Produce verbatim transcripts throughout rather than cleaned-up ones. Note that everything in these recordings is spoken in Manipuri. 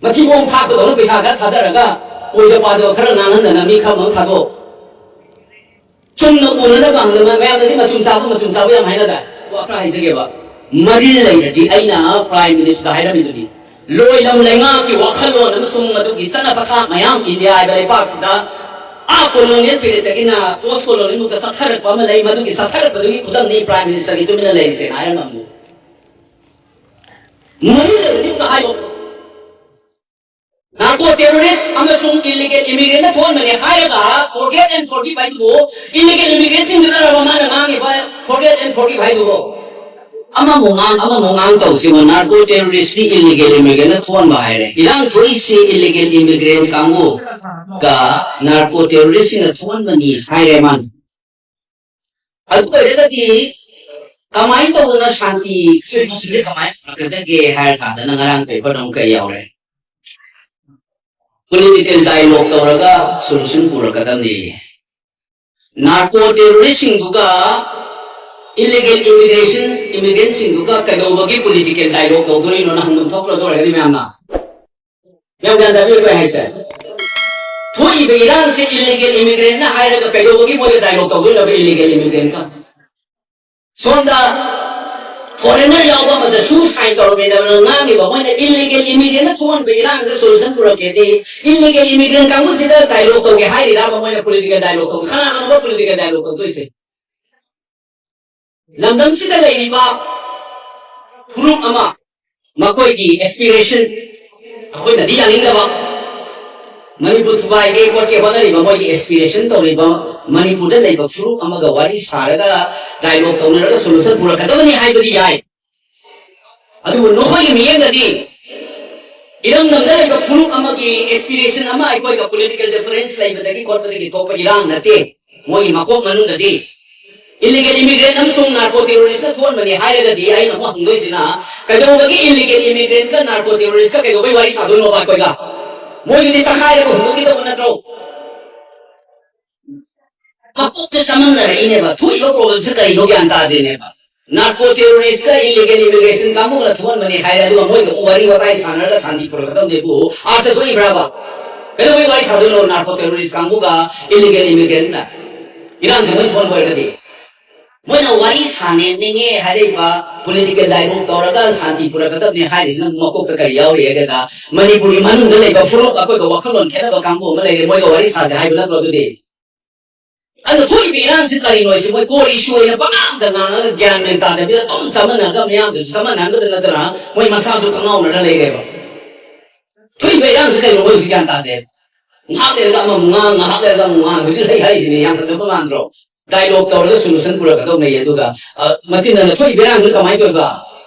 ꯃꯊꯤꯕꯣꯡ ꯊꯥꯛꯄꯗꯧꯅ ꯄꯩꯁꯥ ꯈꯔ ꯊꯥꯗꯔꯒ ꯑꯣꯏꯗ ꯄꯥꯗꯕ ꯈꯔ ꯉꯥꯡꯍꯟꯗꯅ ꯃꯤ ꯈꯔ ꯑꯃ ꯊꯥꯗꯣꯛ꯫ ꯆꯨꯝꯅ ꯎꯅꯅꯕ ꯍꯪꯗꯅ ꯃꯌꯥꯝꯅꯗꯤ ꯃꯆꯨꯝ ꯆꯥꯕ, ꯃꯆꯨꯝ ꯆꯥꯕ ꯌꯥꯝ ꯍꯥꯏꯅꯗꯥꯏ? ꯋꯥ ꯈꯔ ꯍꯥꯏꯖꯒꯦꯕ꯫ ꯃꯔꯤ ꯂꯩꯔꯗꯤ ꯑꯩꯅ Prime Minister ꯍꯥꯏꯔꯝꯃꯤꯗꯨꯅꯤ꯫ ꯂꯣꯏꯂꯝ ꯂꯩꯉꯥꯛꯀꯤ ꯋꯥꯈꯜꯂꯣꯟ ꯑꯃꯁꯨꯡ ꯃꯗꯨꯒꯤ ꯆꯠꯅ ꯄꯊꯥꯞ ꯃꯌꯥꯝ ꯏꯟꯗꯤꯌꯥ ꯍꯥꯏꯕ ꯂꯩꯄꯥꯛꯁꯤꯗ ꯑꯥ colonial periodꯇꯒꯤꯅ post colonialꯐꯥꯎꯗ ꯆꯠꯊꯔꯛꯄ ꯑꯃ ꯂꯩ, ꯃꯗꯨꯒꯤ ꯆꯠꯊꯔꯛꯄꯗꯨꯒꯤ ꯈꯨꯗꯝꯅꯤ Prime Ministerꯒꯤ ꯇꯨꯃꯤꯟꯅ ꯂꯩꯔꯤꯁꯦꯅ ꯍꯥꯏꯔꯝꯃꯝꯃꯤ꯫ ꯃꯔꯤ ꯂꯩꯔꯗꯤ ꯑꯝꯇ ꯍꯥꯏꯌꯣ꯫ Narco terrorist ꯑꯃꯁꯨꯡ illegal immigrantꯅ ꯊꯣꯛꯍꯟꯕꯅꯦ ꯍꯥꯏꯔꯒ forget and forgive ꯍꯥꯏꯗꯨꯕꯨ, illegal immigrantꯁꯤꯡꯗꯨꯅꯔꯕ ꯃꯥꯅ ꯉꯥꯡꯉꯤꯕ forget and forgive ꯍꯥꯏꯗꯨꯕꯨ? ꯑꯃꯃꯨꯛ ꯉꯥꯡ ꯑꯃꯃꯨꯛ ꯉꯥꯡ ꯇꯧꯁꯤꯉꯣ꯫ Narco terroristꯇꯤ illegal immigrantꯅ ꯊꯣꯛꯍꯟꯕ ꯍꯥꯏꯔꯦ꯫ ꯏꯔꯥꯡ ꯊꯣꯛꯏꯁꯤ illegal immigrant ꯀꯥꯡꯕꯨꯒ narco terroristꯁꯤꯡꯅ ꯊꯣꯛꯍꯟꯕꯅꯤ ꯍꯥꯏꯔꯦ ꯃꯥꯅ꯫ ꯑꯗꯨ ꯑꯣꯏꯔꯒꯗꯤ ꯀꯃꯥꯏꯅ ꯇꯧꯗꯅ ꯁꯥꯟꯇꯤ ꯁꯤꯁꯦ ꯀꯃꯥꯏꯅ ꯄꯨꯔꯛꯀꯗꯒꯦ ꯍꯥꯏꯔ ꯀꯥꯟꯗꯅ ꯉꯔꯥꯡ paperꯗ ꯑꯃꯨꯛ ꯀꯩ ꯌꯥꯎꯔꯦ? Political dialogue ꯇꯧꯔꯒ solution ꯄꯨꯔꯛꯀꯗꯕꯅꯤ꯫ Narco terroristꯁꯤꯡꯗꯨꯒ illegal immigration, immigrantꯁꯤꯡꯗꯨꯒ ꯀꯩꯗꯧꯕꯒꯤ political dialogue ꯇꯧꯗꯣꯔꯤꯅꯣꯅ ꯍꯪꯐꯝ ꯊꯣꯛꯇ꯭ꯔꯣ? ꯑꯗꯨ ꯑꯣꯏꯔꯒꯗꯤ ꯃꯌꯥꯝꯅ ꯌꯥꯝ ꯒ꯭ꯌꯥꯟ ꯇꯥꯕꯤꯔꯣꯏ ꯑꯩ ꯍꯥꯏꯁꯦ꯫ ꯊꯣꯛꯏꯕ ꯏꯔꯥꯡꯁꯦ illegal immigrantꯅ ꯍꯥꯏꯔꯒ ꯀꯩꯗꯧꯕꯒꯤ ꯃꯣꯏꯒ dialogue ꯇꯧꯗꯣꯏꯅꯣꯕ illegal immigrantꯀ? ꯁꯣꯝꯗ foreigner ꯌꯥꯎꯕ ꯑꯃꯗꯁꯨ sign ꯇꯧꯔꯝꯃꯦꯗꯅ ꯉꯥꯡꯉꯤꯕ ꯃꯣꯏꯅ illegal immigrantꯅ ꯊꯣꯛꯍꯟꯕ ꯏꯔꯥꯡꯁꯦ solution ꯄꯨꯔꯛꯀꯦꯗꯤ illegal immigrant ꯀꯥꯡꯕꯨꯁꯤꯗ dialogue ꯇꯧꯒꯦ ꯍꯥꯏꯔꯤꯔꯕ ꯃꯣꯏꯅ political dialogue ꯇꯧꯒꯦ? ꯀꯅꯥꯒꯅꯣꯕ political dialogue ꯇꯧꯗꯣꯏꯁꯦ? ꯂꯝꯗꯝꯁꯤꯗ ꯂꯩꯔꯤꯕ ꯐꯨꯔꯨꯞ ꯑꯃ, ꯃꯈꯣꯏꯒꯤ aspiration ꯑꯩꯈꯣꯏꯅꯗꯤ ꯌꯥꯅꯤꯡꯗꯕ, ꯃꯅꯤꯄꯨꯔ ꯊꯨꯒꯥꯏꯒꯦ ꯈꯣꯠꯀꯦ ꯍꯣꯠꯅꯔꯤꯕ ꯃꯣꯏꯒꯤ aspiration ꯇꯧꯔꯤꯕ ꯃꯅꯤꯄꯨꯔꯗ ꯂꯩꯕ ꯐꯨꯔꯨꯞ ꯑꯃꯒ ꯋꯥꯔꯤ ꯁꯥꯔꯒ dialogue ꯇꯧꯅꯔꯒ solution ꯄꯨꯔꯛꯀꯗꯕꯅꯤ ꯍꯥꯏꯕꯗꯤ ꯌꯥꯏ꯫ ꯑꯗꯨꯕꯨ ꯅꯈꯣꯏꯒꯤ ꯃꯤꯠꯌꯦꯡꯗꯗꯤ ꯏꯔꯝꯗꯝꯗ ꯂꯩꯕ ꯐꯨꯔꯨꯞ ꯑꯃꯒꯤ aspiration ꯑꯃ ꯑꯩꯈꯣꯏꯒ political difference ꯂꯩꯕꯗꯒꯤ ꯈꯣꯠꯄꯗꯒꯤ ꯊꯣꯛꯄ ꯏꯔꯥꯡ ꯅꯠꯇꯦ꯫ ꯃꯣꯏꯒꯤ ꯃꯀꯣꯛ ꯃꯅꯨꯡꯗꯗꯤ illegal immigrant ꯑꯃꯁꯨꯡ narco terroristꯅ ꯊꯣꯛꯍꯟꯕꯅꯤ ꯍꯥꯏꯔꯒꯗꯤ ꯑꯩꯅ ꯑꯃꯨꯛ ꯍꯪꯗꯣꯏꯁꯤꯅ, ꯀꯩꯗꯧꯕꯒꯤ illegal immigrantꯀ narco terroristꯀ ꯀꯩꯗꯧꯕꯩ ꯋꯥꯔꯤ ꯁꯥꯗꯣꯏꯅꯣꯕ ꯑꯩꯈꯣꯏꯒ? ꯃꯣꯏꯗꯨꯗꯤ ꯇꯛꯈꯥꯏꯔꯒ ꯍꯨꯟꯗꯣꯛꯈꯤꯗꯧꯕ ꯅꯠꯇ꯭ꯔꯣ? ꯃꯀꯣꯛꯇ ꯆꯃꯝꯅꯔꯛꯏꯅꯦꯕ꯫ ꯊꯣꯛꯏꯕ problemꯁꯦ ꯀꯩꯅꯣ ꯒ꯭ꯌꯥꯟ ꯇꯥꯗ꯭ꯔꯤꯅꯦꯕ꯫ ꯅꯥꯔꯀꯣ ꯇꯦꯔꯣꯔꯤꯁꯀ ꯏꯂꯤꯒꯦꯜ ꯏꯃꯤꯒ꯭ꯔꯦꯁꯟ ꯀꯥꯡꯕꯨꯅ ꯊꯣꯛꯍꯟꯕꯅꯦ ꯍꯥꯏꯔꯦ, ꯑꯗꯨꯒ ꯃꯣꯏꯒ ꯋꯥꯔꯤ ꯋꯥꯇꯥꯏ ꯁꯥꯟꯅꯔꯒ ꯁꯥꯟꯇꯤ ꯄꯨꯔꯛꯀꯗꯕꯅꯦꯕꯨ ꯑꯥꯔꯊ ꯊꯣꯛꯏꯕ꯭ꯔꯥꯕ? ꯀꯩꯗꯧꯕꯩ ꯋꯥꯔꯤ ꯁꯥꯗꯣꯏꯅꯣ ꯅꯥꯔꯀꯣ ꯇꯦꯔꯣꯔꯤꯁ ꯀꯥꯡꯕꯨꯒ ꯏꯂꯤꯒꯦꯜ ꯏꯃꯤꯒ꯭ꯔꯦꯟꯅ? ꯏꯔꯥꯡꯁꯦ ꯃꯣꯏ ꯊꯣꯛꯍꯟꯕ ꯑꯣꯏꯔꯒꯗꯤ ꯃꯣꯏꯅ ꯋꯥꯔꯤ ꯁꯥꯟꯅꯅꯤꯡꯉꯦ ꯍꯥꯏꯔꯛꯏꯕ, ꯄꯣꯂꯤꯇꯤꯀꯦꯜ ꯗꯥꯏꯂꯣꯒ ꯇꯧꯔꯒ ꯁꯥꯟꯇꯤ ꯄꯨꯔꯛꯀꯗꯕꯅꯦ ꯍꯥꯏꯔꯤꯁꯤꯅ ꯃꯀꯣꯛꯇ ꯀꯔꯤ ꯌꯥꯎꯔꯤ ꯍꯥꯏꯒꯦꯗ, ꯃꯅꯤꯄꯨꯔꯒꯤ ꯃꯅꯨꯡꯗ ꯂꯩꯕ ꯐꯨꯔꯨꯞ ꯑꯩꯈꯣꯏꯒ ꯋꯥꯈꯜꯂꯣꯟ ꯈꯦꯠꯅꯕ ꯀꯥꯡꯕꯨ ꯑꯃ ꯂꯩꯔꯦ, ꯃꯣꯏꯒ ꯋꯥꯔꯤ ꯁꯥꯁꯦ ꯍꯥꯏꯕ ꯅꯠꯇ꯭ꯔꯣ? ꯑꯗꯨꯗꯤ ꯑꯗꯨꯅ ꯊꯣꯛꯏꯕ ꯏꯔꯥꯡꯁꯤ ꯀꯔꯤꯅꯣ ꯍꯥꯏꯁꯤ ꯃꯣꯏ ꯀꯣꯔ ꯏꯁꯨ ꯑꯣꯏꯅ ꯄꯉꯥꯡꯗ ꯉꯥꯡꯉꯒ ꯒ꯭ꯌꯥꯟ ꯃꯦꯟ ꯇꯥꯗꯕꯤꯗ ꯑꯗꯨꯝ ꯆꯃꯝꯅꯔꯒ ꯃꯤꯌꯥꯝꯗꯨꯁꯨ ꯆꯃꯝꯅꯍꯟꯕꯗ ꯅꯠꯇꯅ ꯃꯣꯏ ꯃꯁꯥꯁꯨ ꯀꯉꯥꯎꯅꯔ ꯂꯩꯔꯦꯕ꯫ ꯊꯣꯛꯏꯕ ꯏꯔꯥꯡꯁꯤ ꯀꯩꯅꯣ ꯃꯣꯏ ꯍꯧꯖꯤꯛ ꯒ꯭ꯌꯥꯟ ꯇꯥꯗꯦ꯫ ꯉꯥꯏꯍꯥꯛ ꯂꯩꯔꯒ ꯑꯃꯃꯨꯛ ꯉꯥꯡ, ꯉꯥꯏꯍꯥꯛ ꯂꯩꯔꯒ ꯑꯃꯨꯛ ꯉꯥꯡ, ꯍꯧꯖꯤꯛ ꯍꯩ ꯍꯥꯏꯔꯤꯁꯤꯅꯦ, ꯌꯥꯝ ꯐꯖꯕ ꯃꯥꯟꯗ꯭ꯔꯣ? ꯗꯥꯏꯂꯣꯒ ꯇꯧꯔꯒ ꯁꯣꯂꯨꯁꯟ ꯄꯨꯔꯛꯀꯗꯧꯅꯦ꯫ ꯑꯗꯨꯒ ꯑ, ꯃꯆꯤꯟꯗꯅ ꯊꯣꯛꯏꯕ ꯏꯔꯥꯡꯗꯨ ꯀꯃꯥꯏꯅ ꯇꯧꯕ?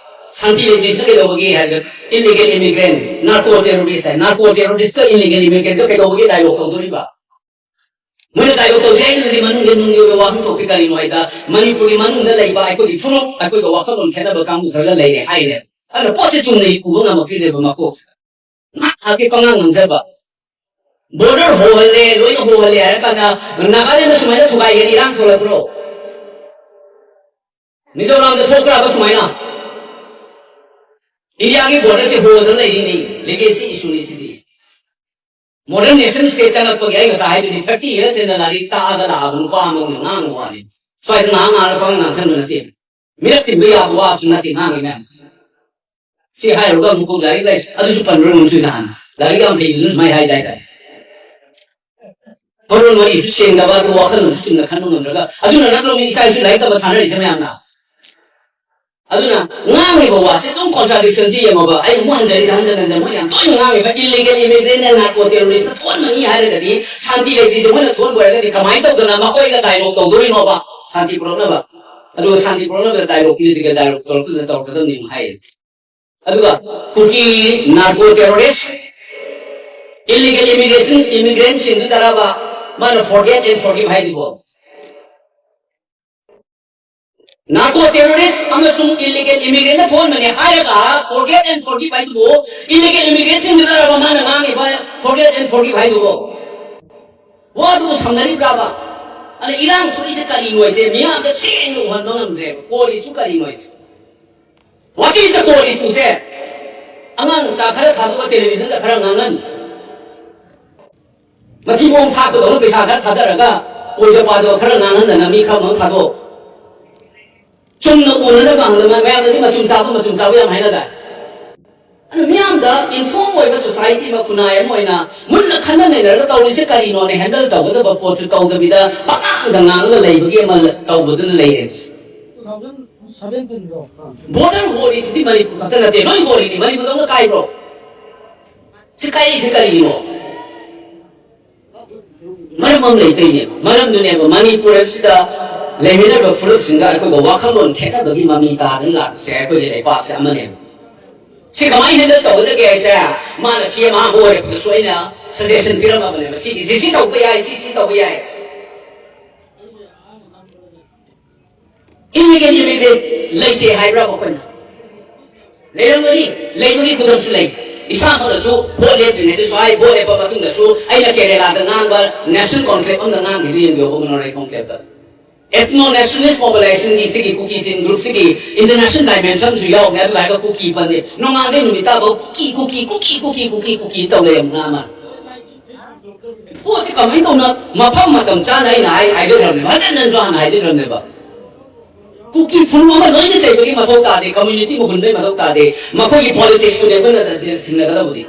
ꯁꯥꯟꯇꯤ ꯂꯩꯇ꯭ꯔꯤꯁꯤꯅ ꯀꯩꯗꯧꯕꯒꯤ ꯍꯥꯏꯔꯒ ꯏꯂꯤꯒꯦꯜ ꯏꯃꯤꯒ꯭ꯔꯦꯟ, ꯅꯥꯔꯀꯣ ꯇꯦꯔꯣꯔꯤꯁ ꯍꯥꯏ, ꯅꯥꯔꯀꯣ ꯇꯦꯔꯣꯔꯤꯁꯀ ꯏꯂꯤꯒꯦꯜ ꯏꯃꯤꯒ꯭ꯔꯦꯟꯒ ꯀꯩꯗꯧꯕꯒꯤ ꯗꯥꯏꯂꯣꯒ ꯇꯧꯗꯣꯔꯤꯕ? ꯃꯣꯏꯅ ꯗꯥꯏꯂꯣꯒ ꯇꯧꯁꯦ ꯍꯥꯏꯗꯨꯅꯗꯤ ꯃꯅꯨꯡꯗ ꯅꯨꯡꯒꯤ ꯑꯣꯏꯕ ꯋꯥꯐꯝ ꯊꯣꯛꯇꯦ꯫ ꯀꯔꯤꯅꯣ ꯍꯥꯏꯗ ꯃꯅꯤꯄꯨꯔꯒꯤ ꯃꯅꯨꯡꯗ ꯂꯩꯕ ꯑꯩꯈꯣꯏꯒꯤ ꯐꯨꯔꯨꯞ, ꯑꯩꯈꯣꯏꯒ ꯋꯥꯈꯜꯂꯣꯟ ꯈꯦꯠꯅꯕ ꯀꯥꯡꯕꯨ ꯈꯔꯒ ꯂꯩꯔꯦ ꯍꯥꯏꯔꯦ꯫ ꯑꯗꯨꯅ ꯄꯣꯠꯁꯦ ꯆꯨꯝꯅ ꯎꯕ ꯉꯝꯃꯛꯇ꯭ꯔꯤꯅꯦꯕ ꯃꯀꯣꯛꯁꯤꯗ꯫ ꯉꯥꯏꯍꯥꯛꯀꯤ ꯄꯉꯥꯡ ꯉꯥꯡꯖꯕ꯫ ꯕꯣꯔꯗꯔ ꯍꯣꯍꯜꯂꯦ, ꯂꯣꯏꯅ ꯍꯣꯍꯜꯂꯦ ꯍꯥꯏꯔ ꯀꯥꯟꯗ ꯅꯥꯒꯥꯂꯦꯟꯗ ꯁꯨꯃꯥꯏꯅ ꯊꯨꯒꯥꯏꯒꯅꯤ ꯏꯔꯥꯡ ꯊꯣꯛꯂꯛꯄ꯭ꯔꯣ? ꯃꯤꯖꯣꯔꯥꯝꯗ ꯊꯣꯛꯄ꯭ꯔꯥꯕ ꯁꯨꯃꯥꯏꯅ? ꯏꯟꯗꯤꯌꯥꯒꯤ ꯕꯣꯔꯗꯔꯁꯦ ꯍꯣꯗꯅ ꯂꯩꯔꯤꯅꯤ꯫ ꯂꯤꯒꯦꯁꯤ ꯏꯁꯨꯅꯤ ꯁꯤꯗꯤ꯫ ꯃꯣꯗꯔꯟ ꯅꯦꯁꯟ ꯁ꯭ꯇꯦꯠ ꯆꯪꯉꯛꯄꯒꯤ ꯑꯩ ꯉꯁꯥꯏ ꯍꯥꯏꯗꯨꯗꯤ ꯊꯥꯔꯇꯤ ꯌꯔꯁ ꯍꯦꯟꯅ ꯂꯥꯏꯔꯤꯛ ꯇꯥꯛꯑꯒ ꯂꯥꯛꯑꯕ ꯅꯨꯄꯥ ꯑꯃꯅ ꯉꯥꯡꯕ ꯋꯥꯅꯤ꯫ ꯁ꯭ꯋꯥꯏꯗ ꯉꯥꯏꯍꯥꯛ ꯉꯥꯡꯂꯛꯄ ꯉꯥꯡꯁꯟꯕ ꯅꯠꯇꯦ꯫ ꯃꯤꯔꯛ ꯇꯤꯟꯕ ꯌꯥꯕ ꯋꯥꯁꯨ ꯅꯠꯇꯦ ꯉꯥꯡꯉꯤ ꯃꯌꯥꯝ꯫ ꯁꯤ ꯍꯥꯏꯔꯨꯔꯒ ꯑꯃꯨꯛ ꯂꯥꯏꯔꯤꯛ ꯂꯥꯏꯁꯨ ꯑꯗꯨꯁꯨ ꯄꯟꯕ꯭ꯔꯣ? ꯅꯨꯡꯁꯨ ꯅꯍꯥꯟ ꯂꯥꯏꯔꯤꯛ ꯌꯥꯝ ꯍꯩꯕꯗꯨꯅ ꯁꯨꯃꯥꯏꯅ ꯍꯥꯏꯗꯥꯏ ꯇꯥꯏ꯫ ꯃꯔꯣꯟ ꯃꯔꯤꯁꯨ ꯁꯦꯡꯗꯕ, ꯑꯗꯨ ꯋꯥꯈꯜꯂꯣꯟꯁꯨ ꯆꯨꯝꯅ ꯈꯟꯕ ꯉꯝꯗ꯭ꯔꯒ, ꯑꯗꯨꯅ ꯅꯠꯇ꯭ꯔꯣ ꯃꯤ ꯏꯆꯥ ꯏꯁꯨ ꯂꯥꯏꯔꯤꯛ ꯇꯝꯕ ꯊꯥꯅꯔꯤꯁꯦ ꯃꯌꯥꯝꯅ? ꯑꯗꯨꯅ ꯉꯥꯡꯉꯤꯕ ꯋꯥꯁꯦ ꯑꯗꯨꯝ ꯀꯣꯟꯇ꯭ꯔꯥꯗꯤꯛꯁꯟꯁꯤ ꯌꯦꯡꯉꯣꯕ꯫ ꯑꯩꯅ ꯑꯃꯨꯛ ꯍꯟꯖꯔꯤꯁꯦ ꯍꯟꯖꯟ ꯍꯟꯖꯟ ꯃꯣꯏ ꯌꯥꯝ ꯇꯣꯏꯅ ꯉꯥꯡꯉꯤꯕ ꯏꯂꯤꯒꯦꯜ ꯏꯃꯤꯒ꯭ꯔꯦꯟꯅ ꯅꯥꯔꯀꯣ ꯇꯦꯔꯣꯔꯤꯁꯇ ꯊꯣꯛꯍꯟꯕꯅꯤ ꯍꯥꯏꯔꯒꯗꯤ ꯁꯥꯟꯇꯤ ꯂꯩꯇ꯭ꯔꯤꯁꯦ ꯃꯣꯏꯅ ꯊꯣꯛꯍꯟꯕ ꯑꯣꯏꯔꯒꯗꯤ ꯀꯃꯥꯏꯅ ꯇꯧꯗꯅ ꯃꯈꯣꯏꯒ ꯗꯥꯏꯂꯣꯒ ꯇꯧꯗꯣꯔꯤꯅꯣꯕ ꯁꯥꯟꯇꯤ ꯄꯨꯔꯛꯅꯕ? ꯑꯗꯨꯒ ꯁꯥꯟꯇꯤ ꯄꯨꯔꯛꯅꯕꯗ ꯗꯥꯏꯂꯣꯒ, ꯄꯣꯂꯤꯇꯤꯀꯦꯜ ꯗꯥꯏꯂꯣꯒ ꯇꯧꯔꯛꯇꯅ ꯇꯧꯔꯛꯀꯗꯕꯅꯤ ꯑꯃꯨꯛ ꯍꯥꯏꯔꯦ꯫ ꯑꯗꯨꯒ ꯀꯨꯀꯤ ꯅꯥꯔꯀꯣ ꯇꯦꯔꯣꯔꯤꯁ, ꯏꯂꯤꯒꯦꯜ ꯏꯃꯤꯒ꯭ꯔꯦꯁꯟ, ꯏꯃꯤꯒ꯭ꯔꯦꯟꯁꯤꯡꯗꯨꯗꯔꯕ ꯃꯥꯅ forget and forgive ꯍꯥꯏꯔꯤꯕꯣ? Narco terrorist ꯑꯃꯁꯨꯡ ꯏꯂꯤꯒꯦꯜ ꯏꯃꯤꯒ꯭ꯔꯦꯟꯅ ꯊꯣꯛꯍꯟꯕꯅꯦ ꯍꯥꯏꯔꯒ forget and forgive ꯍꯥꯏꯗꯨꯕꯨ ꯏꯂꯤꯒꯦꯜ ꯏꯃꯤꯒ꯭ꯔꯦꯟꯁꯤꯡꯗꯨꯅꯔꯕ ꯃꯥꯅ ꯉꯥꯡꯉꯤꯕ forget and forgive ꯍꯥꯏꯗꯨꯕꯨ? ꯋꯥꯗꯨꯕꯨ ꯁꯝꯅꯔꯤꯕ꯭ꯔꯥꯕ? ꯑꯗ ꯏꯔꯥꯡ ꯊꯣꯛꯏꯁꯦ ꯀꯔꯤꯅꯣ ꯍꯥꯏꯁꯦ ꯃꯤꯌꯥꯝꯗ ꯁꯦꯡꯅ ꯎꯍꯟꯕ ꯉꯝꯗ꯭ꯔꯦꯕ꯫ ꯀꯣꯔꯤꯁꯨ ꯀꯔꯤꯅꯣ ꯍꯥꯏꯁꯦ? What is the core issue ꯁꯦ? ꯑꯉꯥꯡ ꯃꯆꯥ ꯈꯔ ꯊꯥꯗꯣꯛꯑ ꯇꯦꯂꯤꯚꯤꯖꯟꯗ ꯈꯔ ꯉꯥꯡꯍꯟ, ꯃꯊꯤꯕꯣꯡ ꯊꯥꯛꯄꯗꯧꯅ ꯄꯩꯁꯥ ꯈꯔ ꯊꯥꯗꯔꯒ ꯑꯣꯏꯗ ꯄꯥꯗꯕ ꯈꯔ ꯉꯥꯡꯍꯟꯗꯅ ꯃꯤ ꯈꯔ ꯃꯪ ꯊꯥꯗꯣꯛ꯫ ꯆꯨꯝꯅ ꯎꯅꯅꯕ ꯍꯪꯗꯅ ꯃꯌꯥꯝꯅꯗꯤ ꯃꯆꯨꯝ ꯆꯥꯕ, ꯃꯆꯨꯝ ꯆꯥꯕ ꯌꯥꯝ ꯍꯥꯏꯅꯗꯥꯏ? ꯑꯗꯨ ꯃꯤꯌꯥꯝꯗ inform ꯑꯣꯏꯕ society ꯑꯃ, ꯈꯨꯟꯅꯥꯏ ꯑꯃ ꯑꯣꯏꯅ ꯃꯨꯟꯅ ꯈꯟꯅ ꯅꯩꯅꯔꯒ ꯇꯧꯔꯤꯁꯦ ꯀꯔꯤꯅꯣꯅ handle ꯇꯧꯒꯗꯕ ꯄꯣꯠꯁꯨ ꯇꯧꯗꯕꯤꯗ ꯄꯉꯥꯡꯗ ꯉꯥꯡꯉꯒ ꯂꯩꯕꯒꯤ ꯑꯃ ꯇꯧꯕꯗꯨꯅ ꯂꯩꯔꯦ꯫ Border ꯍꯣꯔꯤꯁꯤꯗꯤ ꯃꯅꯤꯄꯨꯔ ꯈꯛꯇ ꯅꯠꯇꯦ, ꯂꯣꯏ ꯍꯣꯔꯤꯅꯤ꯫ ꯃꯅꯤꯄꯨꯔꯗꯧꯅ ꯀꯥꯏꯕ꯭ꯔꯣ? ꯁꯤ ꯀꯥꯏꯔꯤꯁꯤ ꯀꯔꯤꯒꯤꯅꯣ? ꯃꯔꯝ ꯑꯃ ꯂꯩꯇꯣꯏꯅꯦꯕ꯫ ꯃꯔꯝꯗꯨꯅꯦꯕ ꯃꯅꯤꯄꯨꯔ ꯍꯥꯏꯕꯁꯤꯗ ꯂꯩꯃꯤꯟꯅꯔꯤꯕ ꯐꯨꯔꯨꯞꯁꯤꯡꯒ ꯑꯩꯈꯣꯏꯒ ꯋꯥꯈꯜꯂꯣꯟ ꯈꯦꯠꯅꯕꯒꯤ ꯃꯃꯤ ꯇꯥꯗꯅ ꯂꯥꯛꯄꯁꯦ ꯑꯩꯈꯣꯏꯒꯤ ꯂꯩꯄꯥꯛꯁꯦ ꯑꯃꯅꯦꯕ꯫ ꯁꯤ ꯀꯃꯥꯏꯅ handle ꯇꯧꯒꯗꯒꯦ ꯍꯥꯏꯁꯦ? ꯃꯥꯅ ꯁꯤ ꯑꯃ ꯑꯣꯏꯔꯛꯄꯗꯁꯨ ꯑꯩꯅ suggestion ꯄꯤꯔꯝꯃꯕꯅꯦꯕ, ꯁꯤꯒꯤꯁꯤ ꯁꯤ ꯇꯧꯕ ꯌꯥꯏ, ꯁꯤ ꯁꯤ ꯇꯧꯕ ꯌꯥꯏ꯫ Illegal immigrant ꯂꯩꯇꯦ ꯍꯥꯏꯕ꯭ꯔꯥ ꯃꯈꯣꯏꯅ? ꯂꯩꯔꯝꯒꯅꯤ, ꯂꯩꯕꯒꯤ ꯈꯨꯗꯝꯁꯨ ꯂꯩ꯫ ꯏꯁꯥꯃꯛꯅꯁꯨ ꯚꯣꯠ ꯂꯦꯞꯇ꯭ꯔꯤꯉꯩꯗꯁꯨ ꯍꯥꯏ, ꯚꯣꯠ ꯂꯦꯞꯄ ꯃꯇꯨꯡꯗꯁꯨ ꯑꯩꯅ ꯀꯦꯔꯦꯂꯥꯗ ꯉꯥꯡꯕ national conclave ꯑꯃꯗ ꯉꯥꯡꯈꯤꯕꯗꯨ ꯌꯦꯡꯕꯤꯌꯣ, ꯀꯣꯡꯅꯔꯩ conclaveꯗ꯫ Ethno nationalist mobilizationꯒꯤ ꯁꯤꯒꯤ ꯀꯨꯀꯤ ꯆꯤꯟ groupꯁꯤꯒꯤ international dimensionꯁꯨ ꯌꯥꯎꯕꯅꯦ꯫ ꯑꯗꯨ ꯍꯥꯏꯔꯒ ꯀꯨꯀꯤ ꯄꯟꯗꯦ꯫ ꯅꯣꯡꯉꯥꯟꯗꯩ ꯅꯨꯃꯤꯠ ꯇꯥꯕ ꯀꯨꯀꯤ, ꯀꯨꯀꯤ, ꯀꯨꯀꯤ, ꯀꯨꯀꯤ, ꯀꯨꯀꯤ ꯇꯧ ꯂꯩꯔꯕ ꯉꯥ ꯑꯃ꯫ ꯄꯣꯠꯁꯤ ꯀꯃꯥꯏꯅ ꯇꯧꯅ ꯃꯐꯝ ꯃꯇꯝ ꯆꯥꯅ ꯑꯩꯅ ꯍꯥꯏ-, ꯍꯥꯏꯖꯈ꯭ꯔꯕꯅꯦꯕ, ꯍꯟꯖꯟ ꯍꯟꯖꯟꯁꯨ ꯍꯥꯟꯅ ꯍꯥꯏꯖꯈ꯭ꯔꯕꯅꯦꯕ꯫ ꯀꯨꯀꯤ ꯐꯨꯔꯨꯞ ꯑꯃ ꯂꯣꯏꯅ ꯆꯩꯕꯒꯤ ꯃꯊꯧ ꯇꯥꯗꯦ, community ꯃꯨꯟꯕꯒꯤ ꯃꯊꯧ ꯇꯥꯗꯦ꯫ ꯃꯈꯣꯏꯒꯤ politicsꯇꯨꯅꯦ ꯑꯩꯈꯣꯏꯅ ꯊꯦꯡꯅꯒꯗꯕꯗꯤ꯫